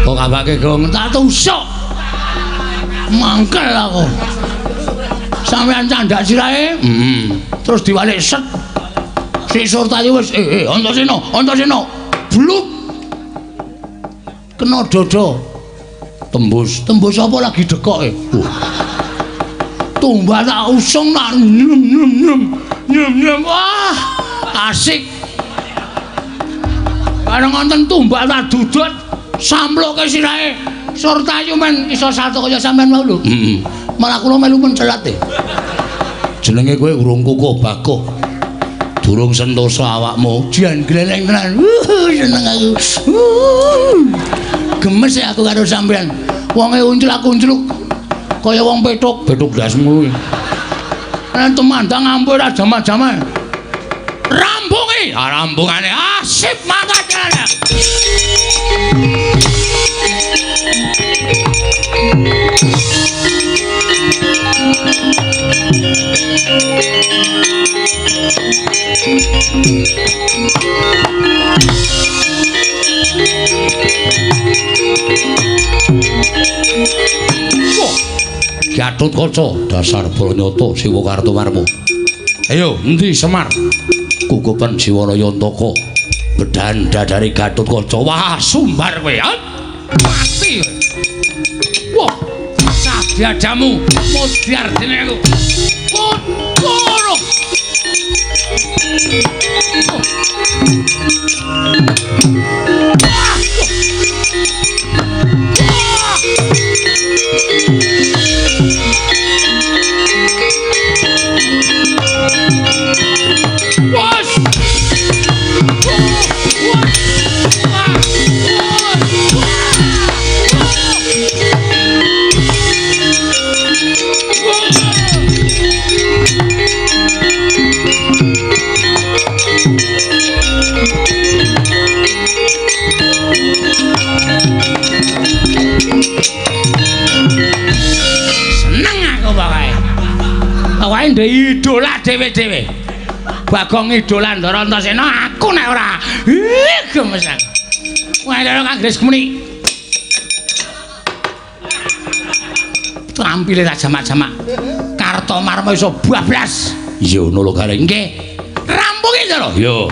Kok kabake gong tak tusuk. Mangkel aku. Sampeyan candak sirahe? Heeh. Terus diwalik set. Si Surtayu wis Antasena, Antasena. Bluk. Kena dada. Tembus, tembus apa lagi dekoke? Tumbak tak usung nak nyem nyem nyem. Nyem nyem. Wah, asik. Bareng wonten tumbak tak dudut samploke sirahe. Surtayu men iso salto kaya sampean mau lho. Heeh. Malah kula melu mencelat e. Jenenge kowe urung kukuh bakuh. Durung sentosa awakmu. Jan gleleng tenan. Seneng aku. Gemes ya aku karo sampean. Wonge unclak-uncluk kaya wong petuk, petuk ndasmu kuwi. Lan tumandang ampun ora jaman-jaman. Rampungi, ah rampungane. Ah sip mangkat jalan. Gatotkaca dasar Branyata Siwa Kartomarma. Ayo endi Semar? Kukupen Jiwana Yantaka. Bedan dadare Gatotkaca. Wah, sumbar kowe. Mati. Wah, sadyadamu modyar dene aku. Kono. Seneng aku pokoke. Pokoke ndek idola dhewe-dhewe. Bagong idola Ndara Antasena aku nek ora. Ih, gemes aku. Wah, lha Kang Gres muni. Trampile tak jamak-jamak. Kartomarma iso bablas. Iya ngono lho Gareng. Nggih. Rampungi Ndara. Iya.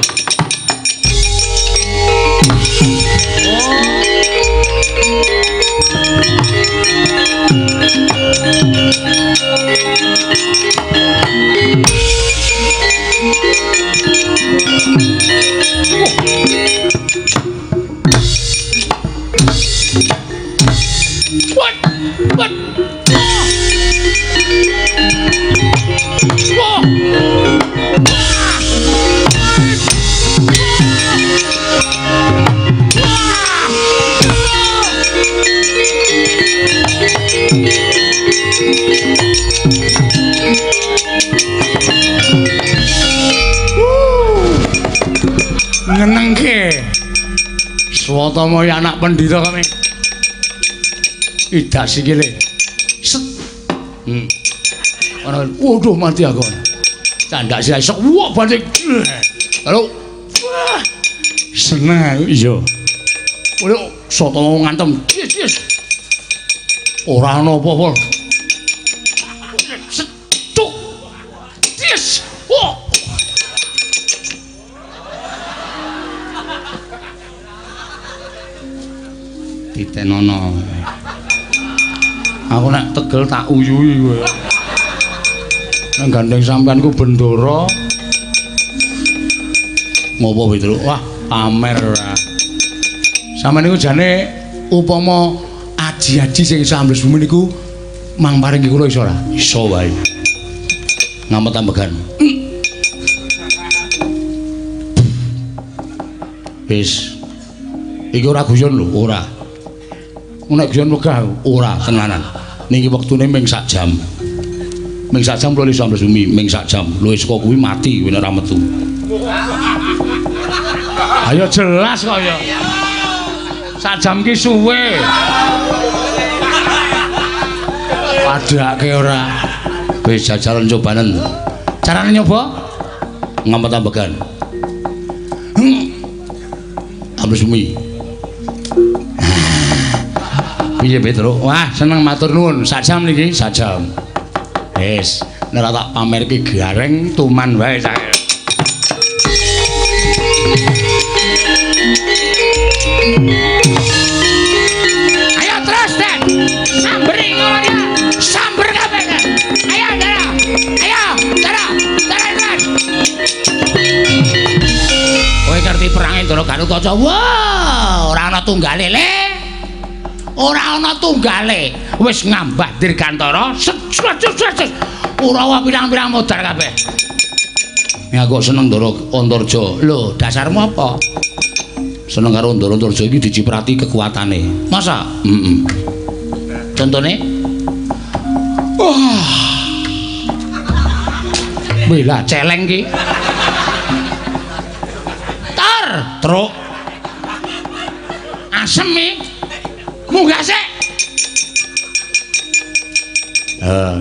What? What? Wah! Ngenengke. Swatama anak pendhita kami. Idak sikile. Set. Ana waduh mati aku. Candak sirahe sok wah banting. Halo. Wah. Seneng aku iya. Waduh. Soto ngantem. Yes, yes. Ora ana apa-apa. Cuk. Yes. Oh. Titenono. Aku nek tegel tak uyuhi kowe. Nek gandeng sampean ku bendara. Ngopo Petruk? Wah, pamer ora. Sampeyan niku jane upama aji-aji sing iso ambles bumi niku mang paring kula iso ora? Iso wae. Ngamet ambegan. Wis. Iki ora guyon lho, ora. Nek guyon wegah ora tenanan. Niki wektune ming sak jam. Ming sak jam kula iso ambles bumi, ming sak jam. Lho saka kuwi mati kowe nek ora metu. Ayo jelas kok ya. Sak jam ki suwe. Padhake ora. Wis jajalan cobanen. Carane nyoba? Ngamet ambegan. Ambles bumi. Piye Petruk? Wah, seneng matur nuwun. Sak jam niki, sak jam. Wis, nek ora tak pamerke gareng tuman wae sak. Ayo terus, Den. Samberi ngono ya. Samber kabeh. Ayo, Dara. Ayo, Dara. Dara terus. Kowe ngerti perange Ndara Gatotkaca? Wah, ora ana tunggale, Le. Ora ana tunggale. Wis ngambah dirgantara. Set set set. Urawa pirang-pirang modar kabeh. Ya kok seneng Ndara Antarja. Lho, dasarmu apa? Seneng karo Ndara Antarja iki diciprati kekuatane. Masa? Heeh. Contone? Wah. Wih lah celeng ki. Tar, truk. Asem iki. Munggah sik.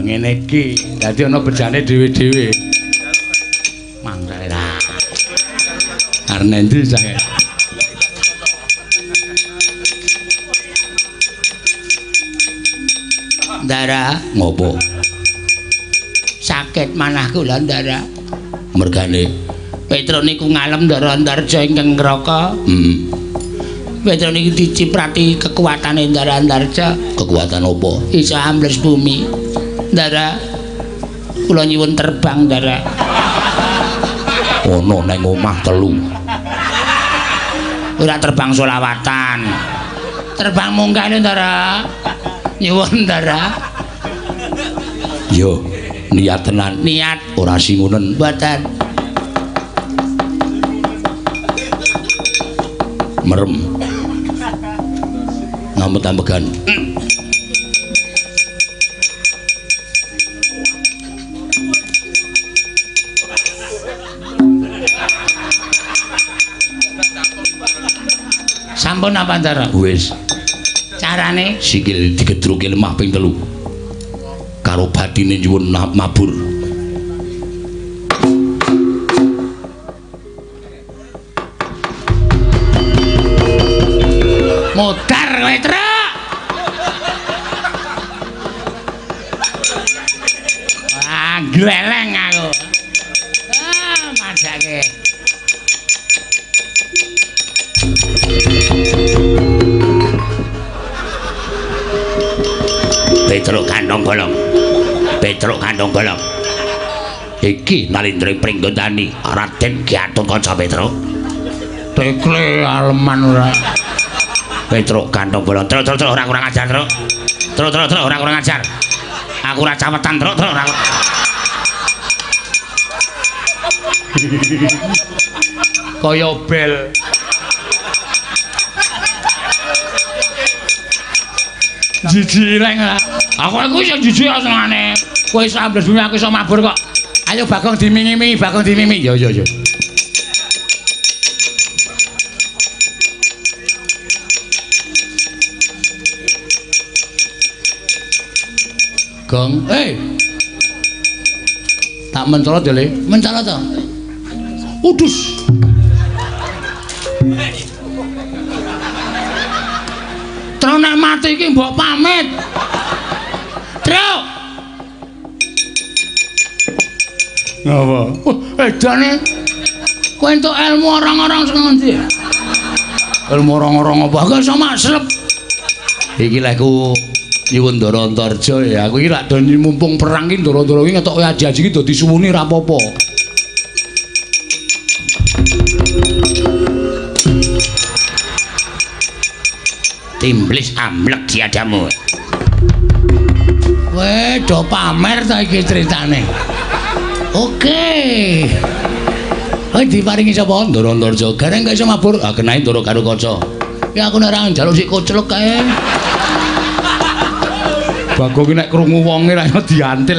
Ngene iki. Dadi ana bejane dhewe-dhewe. Mangkane ra. Arep endi cah? Ndara, ngopo? Sakit manah kula, Ndara. Mergane Petruk niku ngalem Ndara Antarja ingkang ngraka. Heeh. Petruk niku diciprati kekuatane Ndara Antarja. Kekuatan apa? Iso ambles bumi. Ndara, kula nyuwun terbang, Ndara. Ono nang omah telu. Ora terbang solawatan. Terbang munggah lho, Ndara. Nyuwun, Ndara. Yo, niat tenan. Niat ora singunen. Mboten. Merem. Ngamet ambegan. Sampun apa, Ndara? Wis. Carane sikil digedruke lemah ping 3. Karo batine nyuwun mabur. Modar kowe, Truk. Wah, gleleng aku. Ah, masake. Petruk kandong bolong. Petruk kandong bolong. Iki Nalindra Pringgondani Raden Gatotkaca Petruk. Tekle aleman ora. Petruk kandong bolong. Truk truk truk ora kurang ajar, Truk. Truk truk truk ora kurang ajar. Aku ora cawetan, Truk truk ora. Kaya bel. Jijik reng. Aku iku iso jijik senengane. Kowe iso ambles bumi aku iso mabur kok. Ayo Bagong dimimi-mimi, Bagong dimimi. Yo yo yo. Gong, eh. Tak mencolot ya, Le. Mencolot to. Udus. Nek mati iki mbok pamit. Truk. Ngapa? Edane. Kowe entuk ilmu orang-orang sing ngendi? Ilmu orang-orang apa? Aku iso maslep. Iki lek ku nyuwun Ndara Antarja ya. Aku iki lak do mumpung perang iki Ndara-ndara iki ngetoke aji-aji iki dadi suwuni ra apa-apa. Timblis amblek diadamu. Kowe do pamer ta iki critane. Oke. Kowe diparingi sapa? Ndara Antarja. Gareng gak iso mabur. Ah kenae Ndara karo kaca. Ya aku nek ora njaluk sik koclek kae. Bagong ki nek krungu wonge ra iso diantil.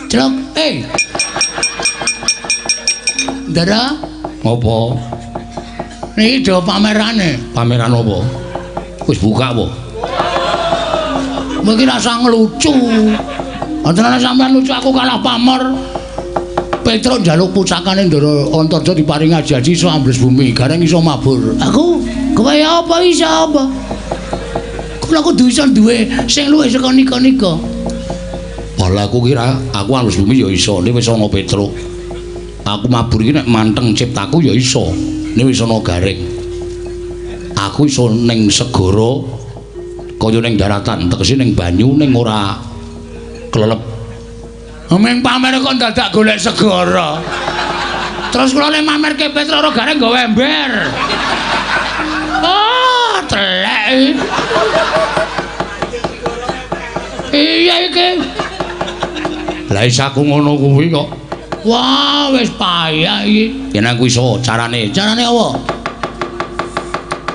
Celok, eh. Ndara, Apa? niki do pamerane. Pameran apa? Wis buka apa? Kowe iki rasa ngelucu. Antarane sampean lucu aku kalah pamor. Petruk njaluk pusakane Ndara Antarja diparingi aji-aji iso ambles bumi, gareng iso mabur. Aku kowe apa iso apa? Kula kudu iso duwe sing luwih saka nika-nika. Bala aku kira aku ambles bumi ya iso, nek wis ana Petruk. Aku mabur iki nek manteng ciptaku ya iso, nek wis ana gareng. Aku iso ning segara kaya ning daratan, tegese ning banyu ning ora klelep. Ming pamer kok dadak golek segara. Terus kula le mamerke Petruk ora gareng nggawa ember. Ah, telek. Iya iki. Lah iso aku ngono kuwi kok. Wah, wis payah iki. Yen aku iso carane. Carane apa?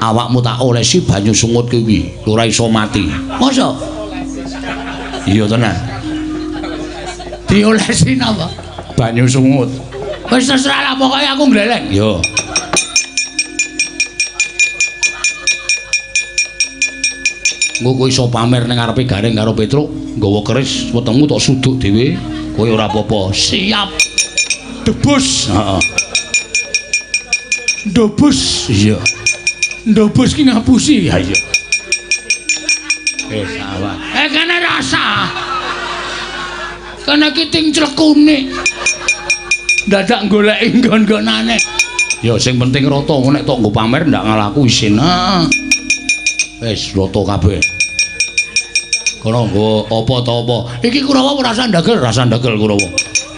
Awakmu tak olesi banyu sungut kuwi, ora iso mati. Masa? Iya tenan. Diolesi napa? Banyu sungut. Wis terserah lah pokoke aku ngleleng. Yo. Engko kowe iso pamer ning ngarepe Gareng karo Petruk, nggawa keris wetengmu tok suduk dhewe, kowe ora apa-apa. Siap. Debus. Heeh. Ndobus. Iya. Ndobus ki ngapusi. Ha iya. Wis awak. Eh kene rasa. Kene ki ting clekune. Dadak goleki nggon-nggonane. Ya sing penting rata, nek tok nggo pamer ndak ngalaku isin. Heeh. Wis rata kabeh. Kono nggo apa ta apa. Iki Kurawa ora rasa ndagel, rasa ndagel Kurawa.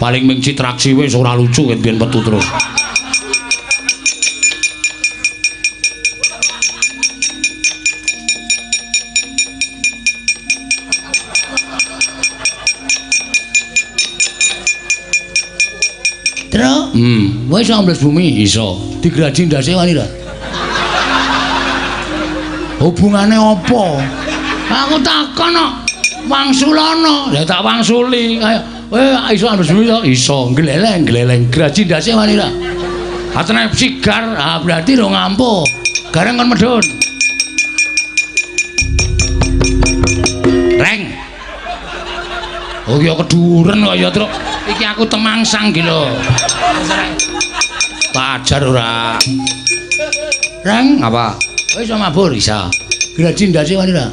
Paling ming citraksi wis ora lucu ket biyen metu terus. Truk, kowe iso ambles bumi? Iso. Digraji ndase wani ra? Hubungane apa? Aku takon kok. Wangsulana. Ya tak wangsuli. Ayo, kowe iso ambles bumi to? Iso. Gleleng, gleleng. Graji ndase wani ra? Atene sigar. Ah, berarti ro ngampuh. Gareng kon medhun. Reng. Oh ya keduren kok ya, Truk. Iki aku temangsang iki lho. Tak ajar ora. Reng, apa? Kowe iso mabur? Iso. Graji ndase wani ra?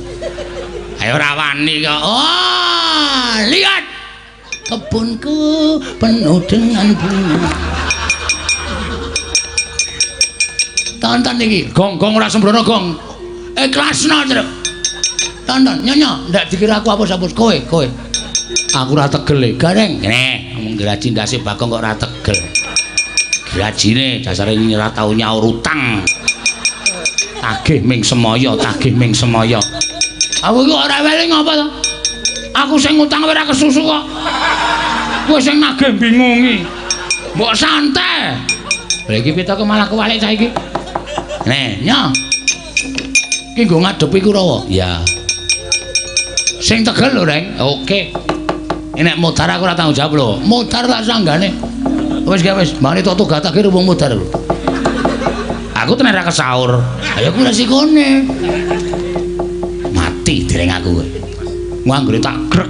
Ayo ora wani kok. Oh, lihat. Kebunku penuh dengan bunga. Tonton iki. Gong, gong ora sembrono, gong. Ikhlasno, Truk. Tonton, nyonya, ndak dikira aku apus-apus kowe, kowe. Aku ora tegel e. Gareng. Ngene, ngomong graji ndase Bagong kok ora tegel. Grajine dasare ora tau nyaur utang. Tagih ming semaya, tagih ming semaya. Aku iki ora weling apa to? Aku sing ngutang ora kesusu kok. Kowe sing nagih bingungi. Mbok santai. Lha iki pitoke malah kewalik saiki. Nih, nyo. Iki nggo ngadepi Kurawa. Ya. Sing tegel lho, Reng. Oke. Nek modar aku ora tanggung jawab lho. Modar tak sanggane. Wis ge wis, mbane tok tugatake wong modar lho. Aku tenan ra kesaur. Ayo ku resikone. Mati dereng aku kowe. Anggere tak grek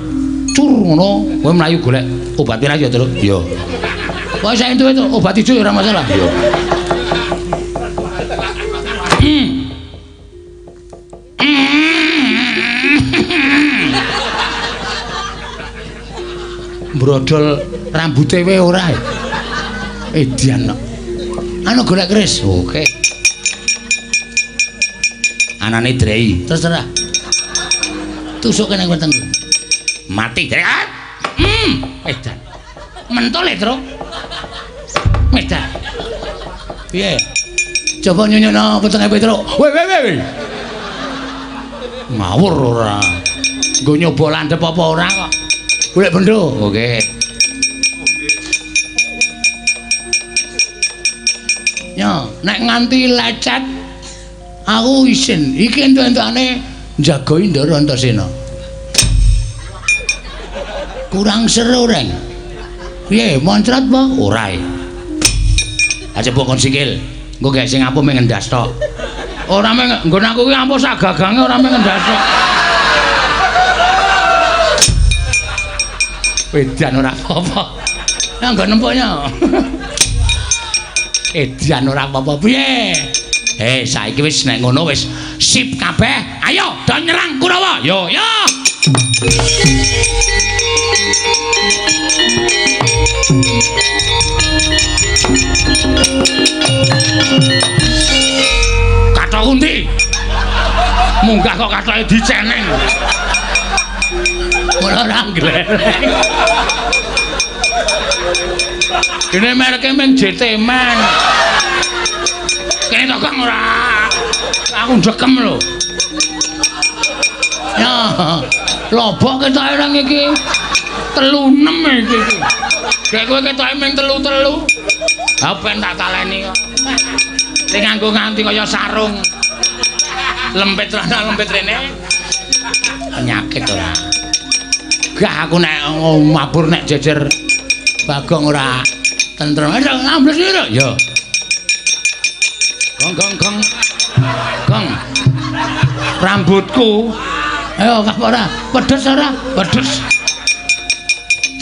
cur ngono, kowe mlayu golek obat ra ya, Truk? Ya. Pokoke sak entuk-entuk obat ijo ya ora masalah. Iya. Brodol rambute wae ora. Edian kok. Anu golek keris. Oke. Anane drei. Terserah. Tusuk kene wetengku. Mati drei. Edan. Mentol e, Truk. Edan. Piye? Coba nyunyukno wetenge Petruk. Weh weh weh. Ngawur ora. Nggo nyoba landhep apa ora kok. Golek bendo. Oke. Yo, nek nganti lecet aku isin. Iki entuk-entukane njaga Indara Antasena. Kurang seru, Reng. Piye, moncrot apa? Ora. Aja mbok kon sikil. Engko gek sing ampuh mung ngendas tok. Ora mung nggon aku ki ampuh sak gagange ora mung ngendas tok. Edan ora apa-apa. Nang nggon nempoknya. Edan ora apa-apa piye? Saiki wis nek ngono wis sip kabeh. Ayo do nyerang Kurawa. Yo yo. Kathok undi. Munggah kok kathoke diceneng. Ora ora nglereng. Dene mereke mung JT Man. Kene to Kang ora. Aku ndekem lho. Ya, lobok ketoke nang iki. 36 iki iki. Gek kowe ketoke mung 3-3. Ha ben tak taleni kok. Sing nganggo nganti kaya sarung. Lempit rono lempit rene. Penyakit ora. Gah aku nek mabur nek jejer Bagong ora tentrem. Ayo ambles iki. Ya. Gong gong gong. Gong. Rambutku. Ayo kah ora? Pedes ora? Pedes.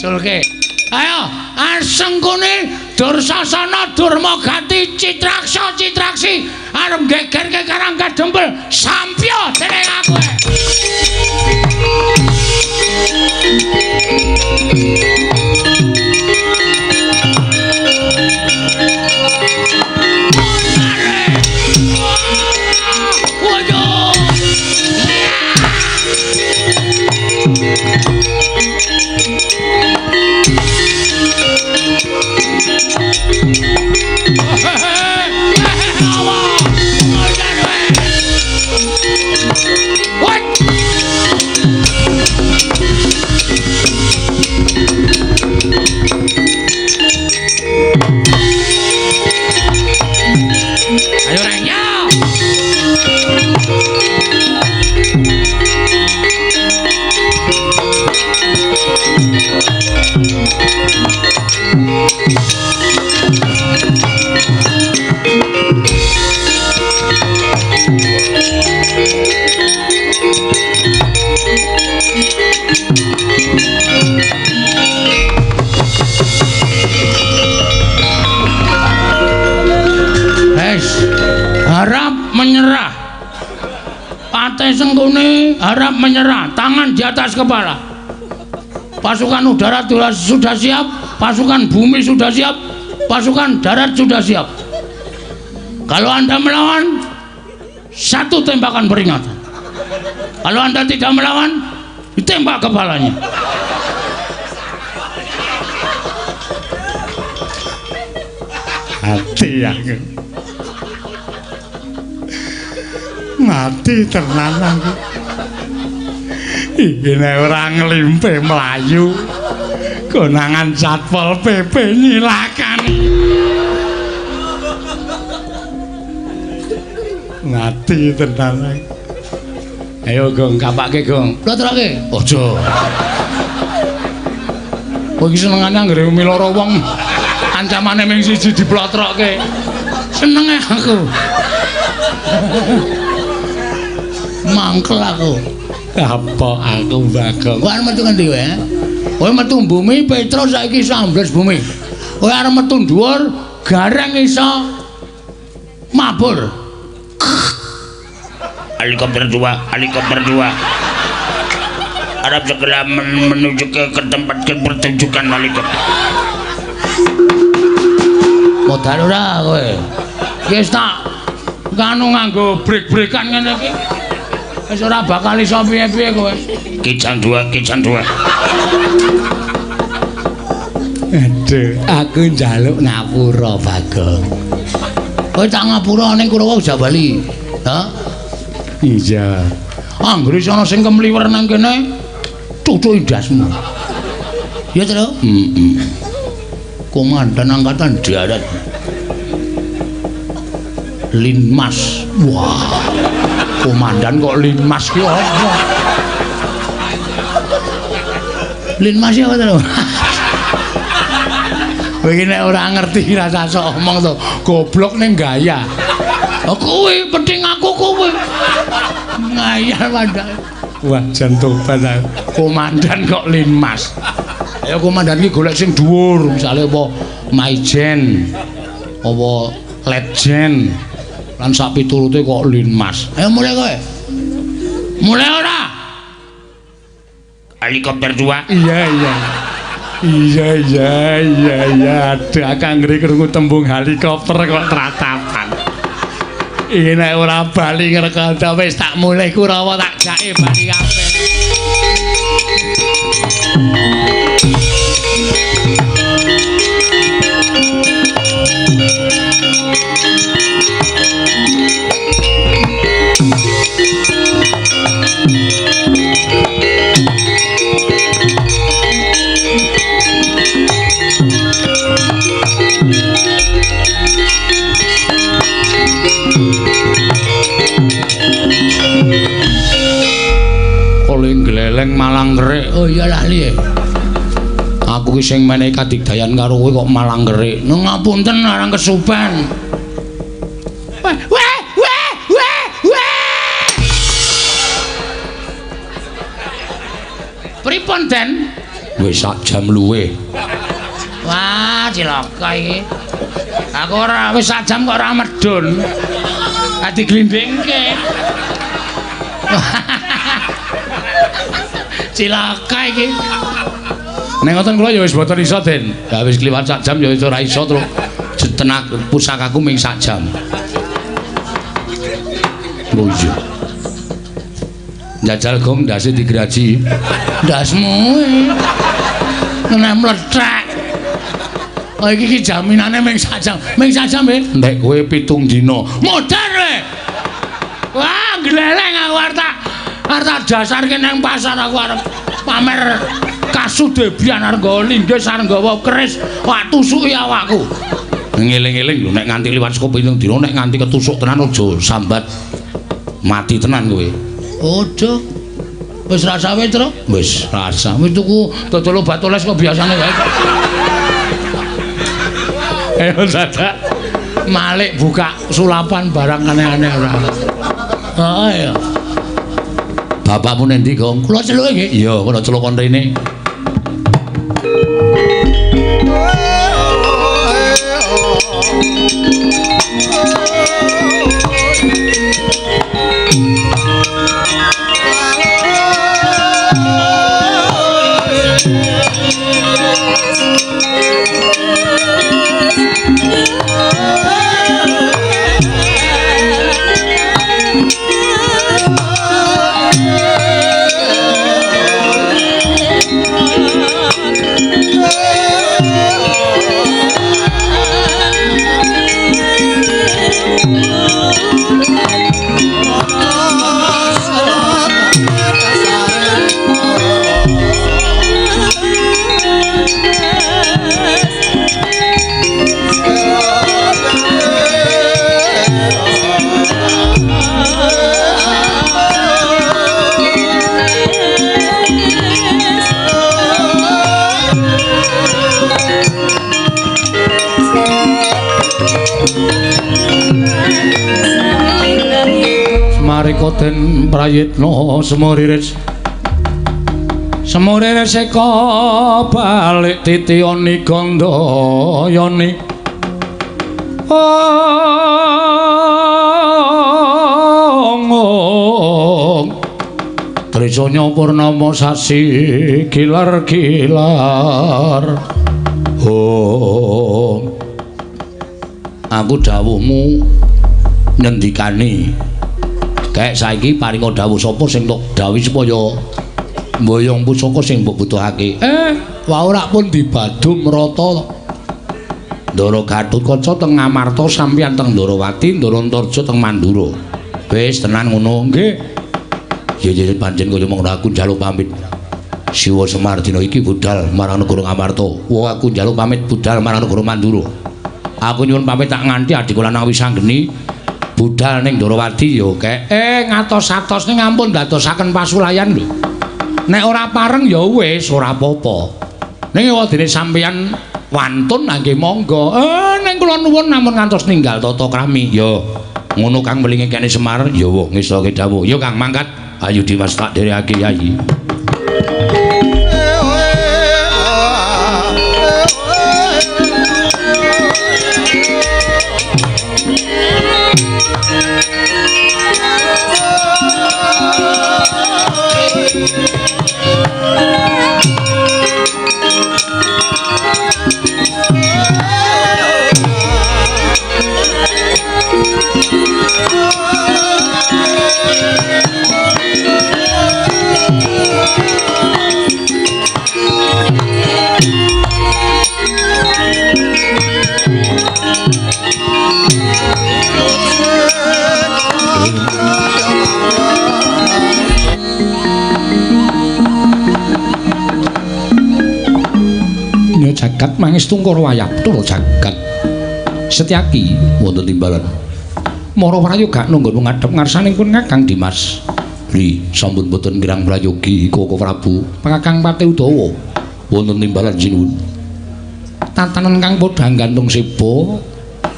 Culke. Ayo, Asengkuni Dursasana Durmagati Citraksa Citraksi arep gegerke Karang Kadempel sampya dening aku. Ayo Reng, yo. Harap menyerah. Patih Sengkuni harap menyerah, tangan di atas kepala. Pasukan udara sudah siap, pasukan bumi sudah siap, pasukan darat sudah siap. Kalau Anda melawan, satu tembakan peringatan. Kalau Anda tidak melawan, ditembak kepalanya. Mati aku. Mati tenan aku. Iki nek ora nglimpe mlayu, konangan Satpol PP nyilakani. Mati tenan aku. Ayo Gong, kapake Gong. Plotroke. Aja. Kowe iki senengane anggere miloro wong ancamane ming siji diplotroke. Senenge aku. Mangkel aku. Kapok aku Bagong. Kowe arep metu ngendi kowe? Kowe metu bumi, Petro saiki sambles bumi. Kowe arep metu dhuwur, gareng iso mabur. Helikopter 2, helikopter 2. Harap segera menuju ke tempat pertunjukan helikopter. Modal ora kowe. Wis tak kanu nganggo brek-brekan ngene iki. Wis ora bakal iso piye-piye kowe. Kijang 2, kijang 2. Aduh, aku njaluk ngapura, Bagong. Kowe tak ngapura ning Kurawa Jabali. Ha? Iya. Anggere ana sing kemliwer nang kene, cucuki ndasmu. Ya, Tru? Heeh. Komandan Angkatan Darat. Linmas. Wah. Komandan kok Linmas ki apa? Linmas ya apa, Tru? Kowe iki nek ora ngerti rasa sok omong to, goblok ning gaya. Oh kuwi penting aku kuwi. Ngayal pandake. Wah, jan tobat aku. Komandan kok Linmas. Ayo komandan iki golek sing dhuwur, misale apa Maijen, apa Letjen. Lan sak piturute kok Linmas. Ayo mulai kowe. Mulai ora? Helikopter 2. Iya, iya. Iya, iya, iya, iya. Aduh, aku anggere krungu tembung helikopter kok tratapan. Iki nek ora bali ngrekanda wis tak mulih Kurawa tak jake bali kabeh. Oleh gleleng malang kerik. Oh iya lali. Aku ki sing menehi kadigdayan karo kowe kok malang kerik. Ngapunten arang kesupen. Weh weh weh weh weh. Pripun, Den? Wis sak jam luwih. Wah, cilaka iki. Aku ora wis sak jam kok ora medun. Ati glindingke. Cilaka iki. Nek ngoten kula ya wis mboten iso, Den. Ya wis kliwat sak jam ya wis ora iso terus tenak pusakaku ming sak jam. Oh iya. Njajal gong ndase digraji. Ndasmu. Nek mlethek. Oh iki ki jaminane ming sak jam. Ming sak jam e. Nek kowe 7 dina. Modar kowe. Wah, gleleng aku arep tak dasarke nang pasar aku arep pamer kasudebian arep nggawa linggis arep nggawa keris, wah tusuki awakku. Ngeling-eling lho nek nganti liwat saka 7 dina nek nganti ketusuk tenan aja sambat mati tenan kowe. Aja. Wis rasa wis, Tru? Wis rasa. Wis tuku dodol obat oles kok biasane wae. Ayo dadak malik buka sulapan barang aneh-aneh ora. Heeh ya. Bapakmu nendi, Gong? Kula celuke nggih. Iya, kula celuk kon rene. Marika den prayitna semuriris Semure reseka balik titiyoni gandayani. Ong Trisanya purnama sasi gilar-gilar. Ong Aku dawuhmu ngendikane. Kayak saiki paringa dawuh sapa sing tok dawuhi supaya mboyong pusaka sing mbok butuhake. Wau rak pun dibadum rata. Ndara Gatotkaca teng Ngamarta sampeyan teng Ndrawati, Ndara Antarja teng Mandura. Wis tenan ngono nggih. Ya ya pancen kaya mung aku njaluk pamit. Siwa Semar dina iki budal marang negara Ngamarta. Wah aku njaluk pamit budal marang negara Mandura. Aku nyuwun pamit tak nganti adikku lanang wis anggeni budal ning Ndrawati ya kek. Ngatos-atos ning ampun dadosaken pasulayan lho. Nek ora pareng ya wis ora apa-apa. Ning wadene sampeyan wantun nggih monggo. Ning kula nuwun namung ngantos ninggal tata krami. Ya ngono Kang welinge kene Semar ya wah ngestoke dawuh. Ya Kang mangkat. Ayo Dimas tak dherekake Yayi. Jagat mangestungkara wayabtara jagat Setyaki wonten timbalan Mara prayoga nunggun ngadhep ngarsaning pun Kakang Dimas. Li sampun boten kirang prayogi Koko Prabu Kakang Pati Udawa wonten timbalan sinuwun. Tatanan kang padha gantung seba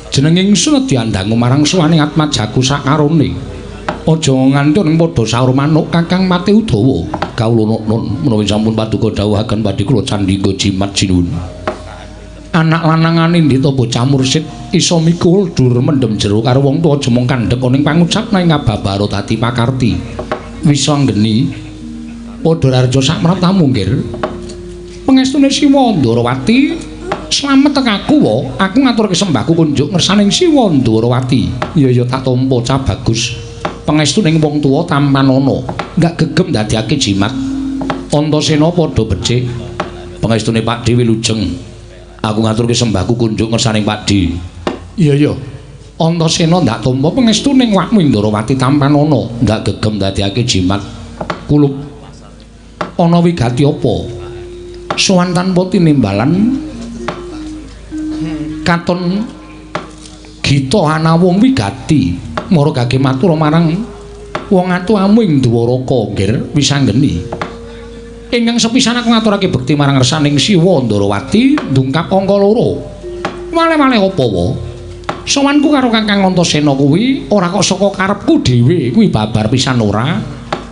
jeneng ingsun diandangu marang suwaning atmajaku sakarone. Aja nganti ning padha saur manuk Kakang Pati Udawa. Kawula nun menawi sampun paduka dawuhaken badhe kula candhingga jimat sinuwun. Anak lanang anindita bocah mursid iso mikul dur mendem jero karo wong tuwa jemong kandhek ning pangucap nang ngababaro dadi pakarti. Wisa nggeni padha raja sakmratamu nggir. Pangestune Siwa Ndrawati slamet teng aku wa, aku ngaturke sembahku kunjuk ngersaning Siwa Ndrawati. Ya ya tak tampa cah bagus. Pangestuning wong tuwa tampanana, nggak gegem ndadekake jimat. Antasena padha becik. Pangestune Pakdhe wilujeng. Aku ngaturke sembahku kunjuk ngersaning Pakdhe. Iya iya. Antasena ndak tampa pangestuning wakmu Ndrawati tampanana, ndak gegem ndadekake jimat. Kulup ana wigati apa? Sowan tanpa tinimbalan katon gita anawung wigati. Mara gage matur marang wong atuamu ing Dwaraka nggir wisanggeni. Ingkang sepisan aku ngaturake bekti marang ngersaning Siwa Ndrawati ndungkap angka 2. Wale-wale apa wa? Sowanku karo Kakang Antasena kuwi ora kok saka karepku dhewe, kuwi babar pisan ora.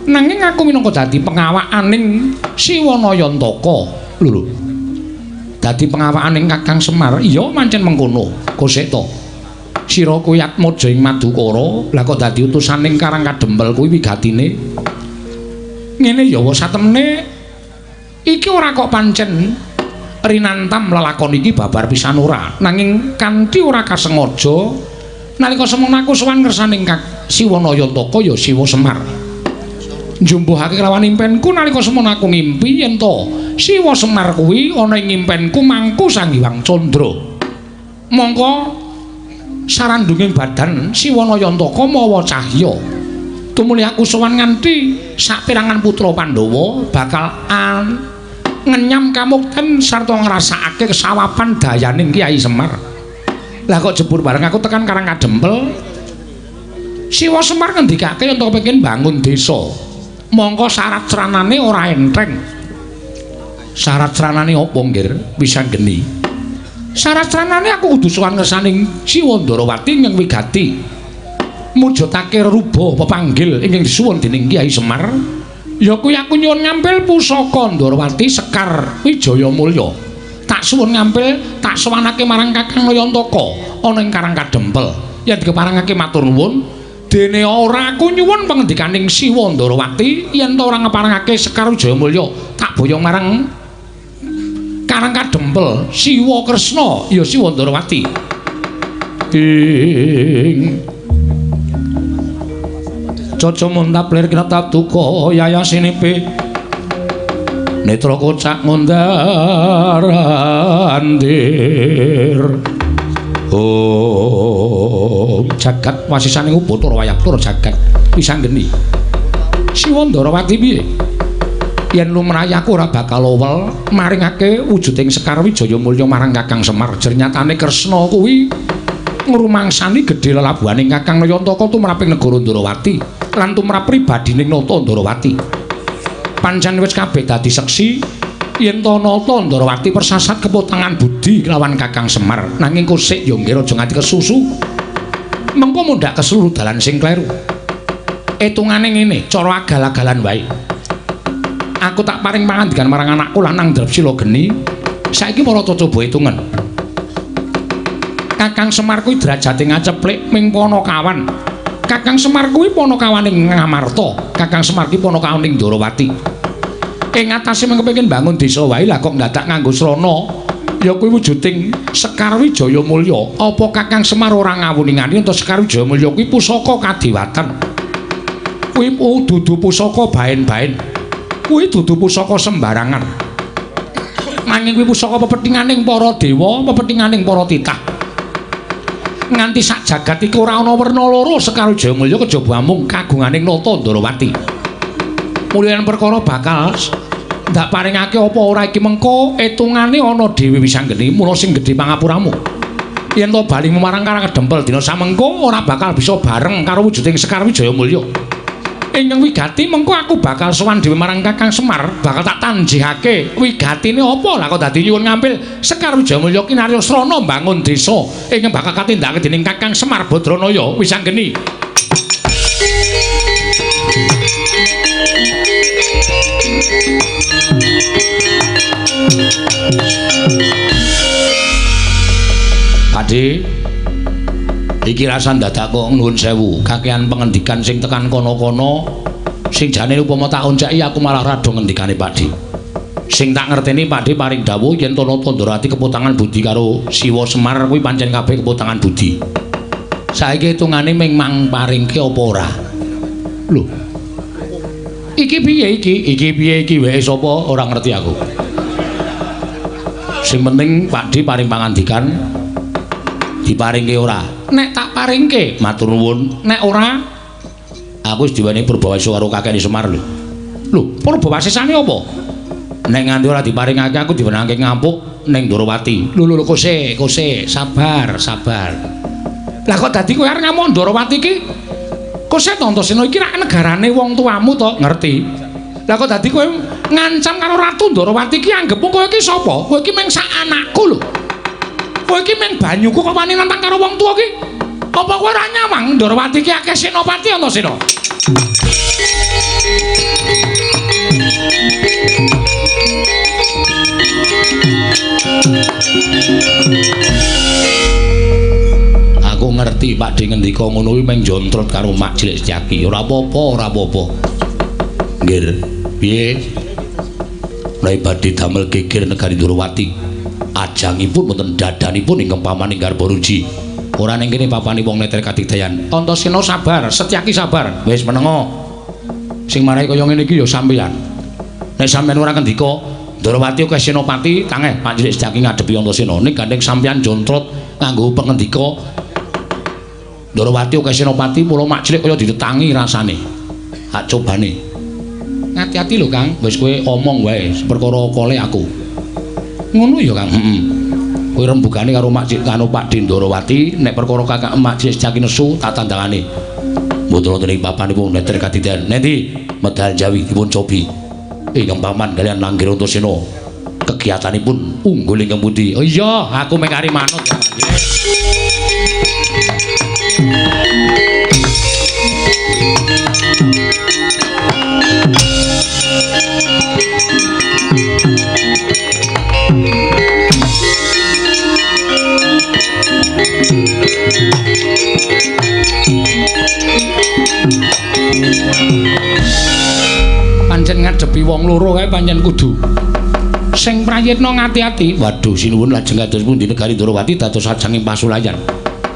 Nanging aku minangka dadi pengawakaning Siwa Nayantaka. Lho lho. Dadi pengawakaning Kakang Semar, iya pancen mengkono. Kosek to. Sira kuwi atmaja ing Madukara, lah kok dadi utusaning Karang Kadempel kuwi wigatine. Ngene ya wa satemene iki ora kok pancen rinantam lelakon iki babar pisan ora, nanging kanthi ora kasengaja nalika semono aku sowan ngersaning Siwa Nayantaka ya Siwa Semar. Njumbuhake kelawan impenku nalika semono aku ngimpi yen to Siwa Semar kuwi ana ing impenku mangku Sang Hyang Candra. Mongko sarandunging badan Siwa Nayantaka mawa cahya. Tumuli aku sowan nganti saperangan putra Pandhawa bakal ngenyam kamukten sarta ngrasakake kesawapan dayaning Kyai Semar. Lah kok jebur bareng aku tekan Karang Kadempel, Siwa Semar ngendikake yen to kepengin bangun desa. Mongko syarat sranane ora enteng. Syarat sranane apa nggir? Wisanggeni. Syarat sranane aku kudu sowan ngersaning Siwa Ndrawati ing wigati mujudake ruba pepanggil ingkang disuwun dening Kyai Semar Ya kuwi aku nyuwun ngampil pusaka Ndorowati Sekar Wijaya Mulya. Tak suwun ngampil, tak sowanake marang Kakang Nayantaka ana ing Karang Kadempel. Yen dikeparengake matur nuwun, dene ora aku nyuwun pangendikaning Siwa Ndorowati yen ta ora ngeparengake Sekar Wijaya Mulya, tak boyong marang Karang Kadempel Siwa Kresna ya Siwa Ndorowati. Ing Caca muntap lir kinatap duka yayasinipe netra kocak ngundar andir. Oh jagat wasisaning Upacara wayah tur jagat wisanggeni. Siwa Ndorowati piye? Yen lumrahe aku ora bakal owel maringake wujuding Sekar Wijaya Mulya marang Kakang Semar. Jernyatane Kresna kuwi ngrumangsani gedhe lelabuhaning Kakang Nayantaka tumraping negara Ndorowati lan tumrap pribadining Nata Ndorowati. Pancen wis kabeh dadi seksi yen to Nata Ndorowati persasat kepotangan budi kelawan Kakang Semar. Nanging kosik ya nggih aja nganti kesusu. Mengko mundhak keseluruh dalan sing kleru. Etungane ngene, cara agal-agalan wae. Aku tak paring pangandikan marang anakku lanang Drepsila Geni. Saiki para coba hitungan. Kakang Semar kuwi derajate ngaceplik ming panakawan. Kakang Semar kuwi panakawaning Ngamarta. Kakang Semar kuwi panakawaning Ndorowati. Ing atase mung kepengin bangun desa wae lah kok ndadak nganggo srana. Ya kuwi wujuding Sekar Wijaya Mulya. Apa Kakang Semar ora ngawuningani ento Sekar Wijaya Mulya kuwi pusaka kadewatan. Kuwi dudu pusaka baen-baen. Kuwi dudu pusaka sembarangan. Nanging kuwi pusaka pepethinganing para dewa, pepethinganing para titah. Nganti sak jagat iki ora ana werna loro Sekar Wijaya Mulya kejaba amung kagunganing Nata Ndorowati. Mulya perkara bakal ndak paringake apa ora iki mengko etungane ana dhewe wisanggeni mula sing gedhe pangapuramu. Yen to balimu marang Karang Kadempel dina samengko ora bakal bisa bareng karo wujuding Sekar Wijaya Mulya. Ingkang wigati mengko aku bakal sowan dhewe marang Kakang Semar, bakal tak tanjihake wigatine apa lah kok dadi nyuwun ngampil Sekar Wijaya Mulya kinarya srana mbangun desa ingkang bakal katindakake dening Kakang Semar Badranaya wisanggeni. Pakde, iki rasan dadak kok nuwun sewu, kakean pengendikan sing tekan kono-kono sing jane upama tak onceki aku malah rada ngendikane Pakde. Sing tak ngerteni Pakde paring dawuh yen to Nata Ndorowati kepotangan budi karo Siwa Semar kuwi pancen kabeh kepotangan budi. Saiki hitungane ming mang paringke apa ora? Lho. Iki piye iki? Iki piye iki wae sapa ora ngerti aku. Sing penting Pakde paring pangandikan diparingke ora? Nek tak paringke matur nuwun, nek ora aku wis diwenehi purbawasa karo kakekne Semar lho. Lho, purbawasane apa? Nek nganti ora diparingake aku diwenehake ngampuk ning Ndorowati. Lho lho kose, kose, sabar, sabar. Lah kok dadi kowe arep ngamuk Ndorowati iki? Kose to Antasena iki rak negarane wong tuamu to, ngerti? Lah kok dadi kowe ngancam karo Ratu Ndorowati iki anggepmu kowe iki sapa? Kowe iki mung sak anakku lho. Kowe iki mung banyuku kok wani nantang karo wong tuwa iki? Apa kowe ora nyawang Ndorowati iki akeh senopati Antasena? Aku ngerti Pakde ngendika ngono kuwi mung jontrot karo Mak Cilik Setyaki. Ora apa-apa, ora apa-apa. Nggih, piye? Nek badhe damel geger negari Ndorowati, ajangipun wonten dadanipun ingkang pamaning Garbaruji. Ora ning kene papane wong neter kadigdayan. Antasena sabar, Setyaki sabar. Wis menengo. Sing marai kaya ngene iki ya sampeyan. Nek sampeyan ora ngendika Ndorowati akeh senopati, tangeh Pak Cilik Setyaki ngadepi Antasena. Ning gandeng sampeyan jontrot nganggo pengendika Ndorowati akeh senopati, mula Mak Cilik kaya ditetangi rasane. Hak cobane. Ngati-ati lho Kang, wis kowe omong wae perkara kole aku. Ngono ya Kang. Heeh. Kowe rembugane karo Mak Cilik karo Pakde Ndorowati, nek perkara kakak Mak Cilik Setyaki nesu tak tandangane. Mboten wonten ing papanipun neter kadidyan. Nendi medal Jawi dipun cobi. Ingkang paman kalian langgir Antasena. Kegiatanipun unggul ingkang pundi? Oh iya, aku mung kari manut ya Pak. Ngadepi wong loro kae pancen kudu sing prayitna ngati-ati. Waduh, sinuwun lajeng kados pundi negari Ndorowati dados ajanging pasulayan.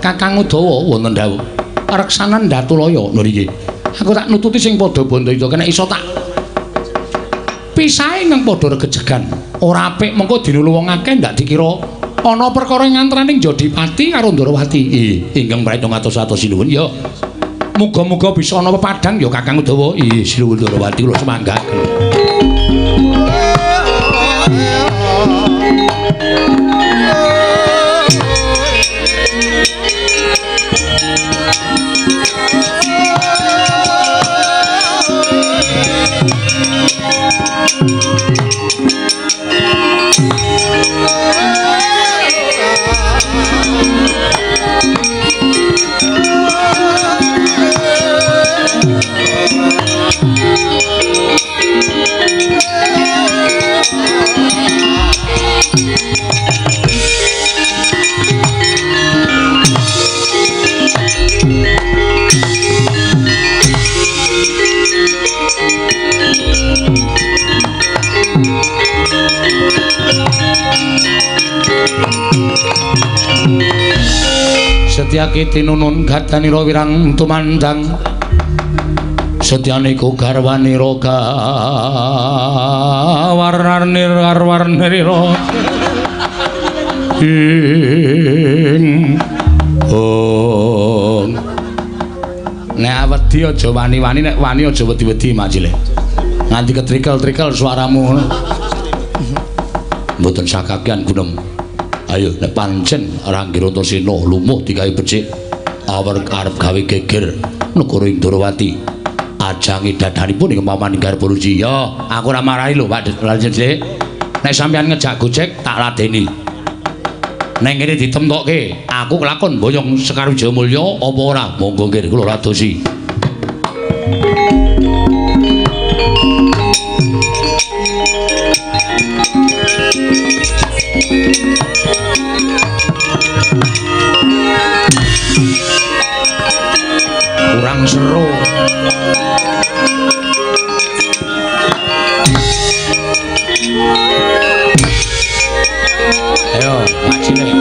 Kakang Udawa wonten dawuh. Reksanan Datulaya niki. Aku tak nututi sing padha bandha ida kena iso tak pisahe nang padha regejegan. Ora apik mengko dinulu wong akeh ndak dikira ana perkara ing antaraning Jodipati karo Ndorowati. Ingkang prayitna ngatos-atos sinuwun ya. Muga-muga bisa ana pepadang ya Kakang Udawa. Ih, sinuwun Ndorowati kula semanggaken. Setyaki tinunun gadanira wirang tumandang setyaniku garwanira gawarnir garwarnira ing ong. Nek wedi aja wani-wani, nek wani aja wedi-wedi Mak Cilik. Nganti ketrikel-trikel suaramu ngono. Mboten sakakean gunem. Ayo nek pancen Rangga Antasena lumuh digawe becik awar arep gawe geger negara ing Ndorowati. Ajange dadanipun ing paman garba ruci. Ya, aku ora marahi lho Pak Cilik. Nek sampeyan ngejak gojek tak ladeni. Neng kene ditemtokke, aku kelakon boyong Sekar Wijayamulya apa ora? Monggo nggih kula radosi. Kurang seru. Ayo, Pak Cilik.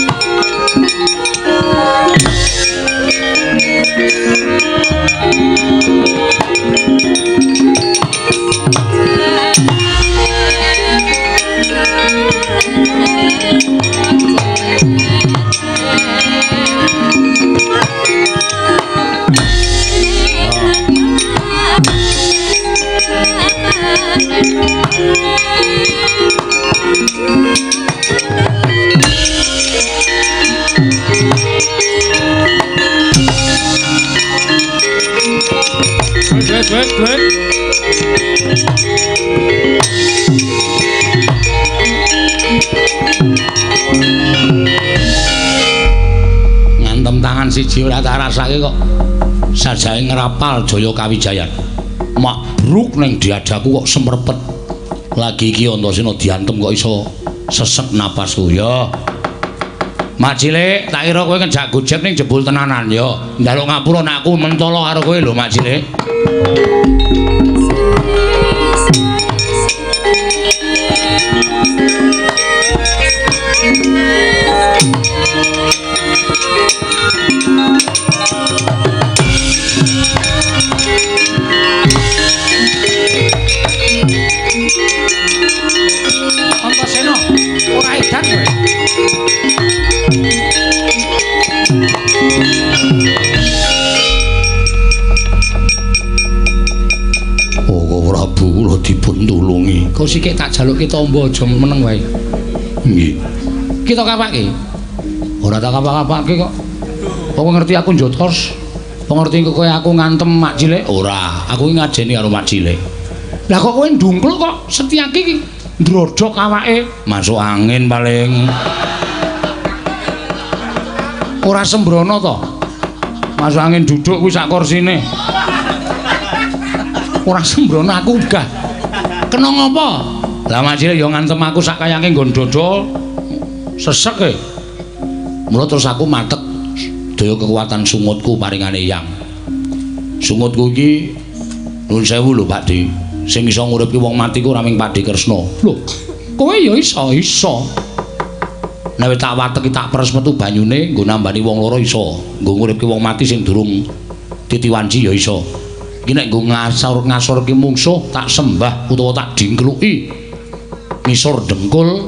Ngantem tangan siji ora tak rasake kok sajae ngrapal Jaya Kawijayan. Makbruk ning diadaku kok semrepet. Lagi iki Antasena diantem kok iso sesek napasku ya. Mak Cilik, tak kira kowe ngejak gojek ning jebul tenanan ya. Njaluk ngapura nek aku mentolo karo kowe lho Mak Cilik. Antasena, ora edan kowe. Oh, Prabu kula dipun tulungi. Kok sikik tak jalukke tombo aja meneng wae. Nggih. Kita kapake. Ora tak kapak-kapake kok. Kok ngerti aku njotos? Kok ngerti kowe aku ngantem Mak Cilik? Ora, aku iki ngajeni karo Mak Cilik. Lah kok kowe ndungkluk kok Setyaki iki ndrodhok awake? Masuk angin paling. Ora sembrono to. Masuk angin duduk kuwi sak kursine. Ora sembrono aku gah. Kena ngopo? Lah Mak Cilik ya ngantem aku sak kayake nggon dodol. Sesek e. Mula terus aku matek daya kekuatan sungutku paringane Eyang. Sungutku iki nuwun sewu lho Pak Di. Sing iso nguripke wong mati ku ora mung Pakdhe Kresna. Lho, kowe ya iso, iso. Nek tak wateki tak peres metu banyune nggo nambani wong loro iso. Nggo nguripke wong mati sing durung titiwanci ya iso. Iki nek nggo ngasor-ngasorke mungsuh tak sembah utawa tak dingkluki ngisor dengkul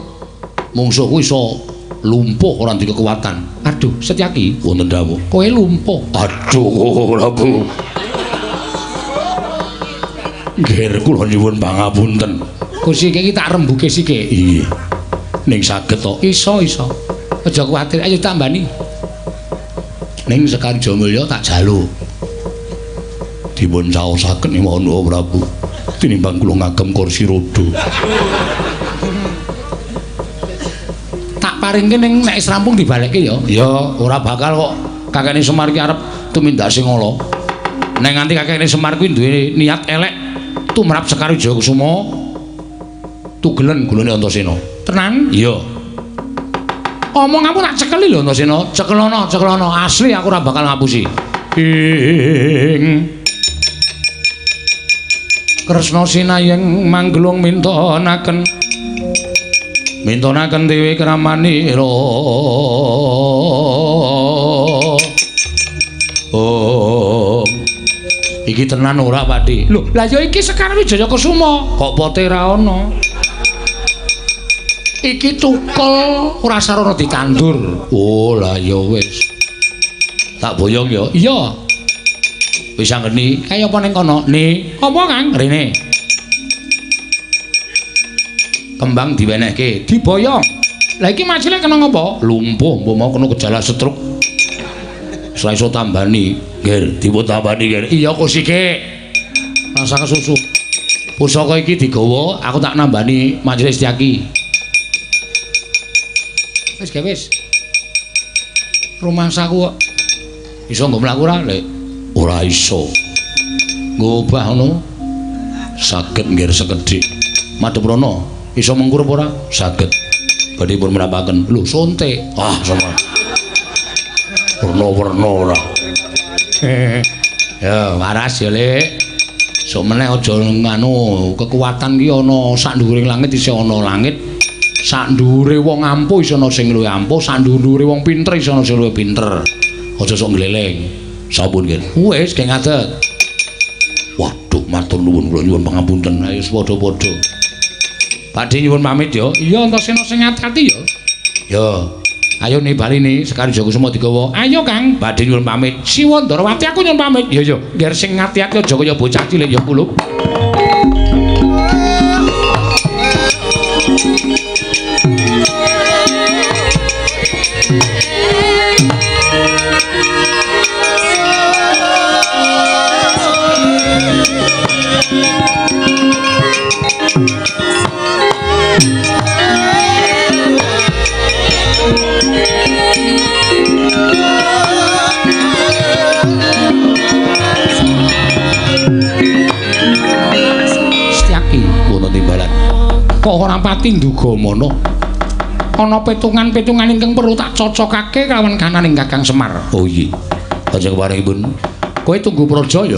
mungsuhku iso lumpuh ora duwe kekuatan. Aduh, Setyaki, wonten dawuh. Kowe lumpuh. Aduh, Prabu. Nggih, kula nyuwun pangapunten. Kursi iki tak rembuke sithik. Iya. Ning saged to? Iso, iso. Aja kuwatir, ayo tambani. Ning Sekar Wijayamulya tak jaluk. Dipun caosaken nyuwun Prabu. Tinimbang kula ngagem kursi roda. Paringke ning nek wis rampung dibalekke ya. Ya, ora bakal kok kakekne Semar ki arep tumindak sing ala. Nek nganti kakekne Semar kuwi duwe niat elek tumrap Sekar Wijayakusuma tugelen gulune Antasena. Tenan? Iya. Omonganmu tak cekeli lho Antasena. Cekelono, cekelono. Asli aku ora bakal ngapusi. Ing Kresna sinayeng manggelung mintonaken mintonaken dewi kramanira. Oh, iki tenan ora, Pakdhe? Lho, lah ya iki Sekar Wijayakusuma. Kok pote ra ana? Iki tukul ora sarana ditandur. Oh, lah ya wis. Tak boyong ya. Iya. Wis anggeni. Kaya apa ning kono? Ni, apa Kang? Rene. Kembang diwenehke, diboyong. Lah iki majile kena ngapa? Lumpuh, mbok mau kena gejala stroke. Wis iso tambani. Nggih, dipun tambani nggih. Iya Kusike. Rasa kesusu. Pusaka iki digawa, aku tak nambani majelis Setyaki. Wis ge wis. Rumangsaku kok iso nggo mlaku ora, Lek? Ora iso. Nggo obah ngono. Saged nggih sekedhik. Madhep rono. Iso mengkur apa ora? Saged. Badhe pun mrapaken. Lho, sonte. Ah, sama. Werna-werna ora. Ya, waras ya, Lek. Sok meneh aja nganu, kekuatan ki ana sak nduwuring langit isih ana langit. Sak nduwure wong ampuh isih ana sing luwih ampuh, sak nduwure wong pinter isih ana sing luwih pinter. Aja sok ngleleng. Sampun, nggih. Wis, geng ngadeg. Waduh, matur nuwun kula nyuwun pangapunten. Ayo padha-padha. Pakdhe nyuwun pamit ya. Iya, Antasena sing ati-ati ya. Ya. Ayo nih bali nih, Sekar Wijayakusuma digawa. Ayo Kang, badhe nyuwun pamit. Siwa Ndorowati aku nyuwun pamit. Ya ya, ngger sing ati-ati aja kaya bocah cilik ya kulup. Kok ora pati nduga mono. Ana petungan-petungan ingkang perlu tak cocokake kalawan kananing Kakang Semar. Oh iya. Aja keparengipun. Kowe tunggu praja ya.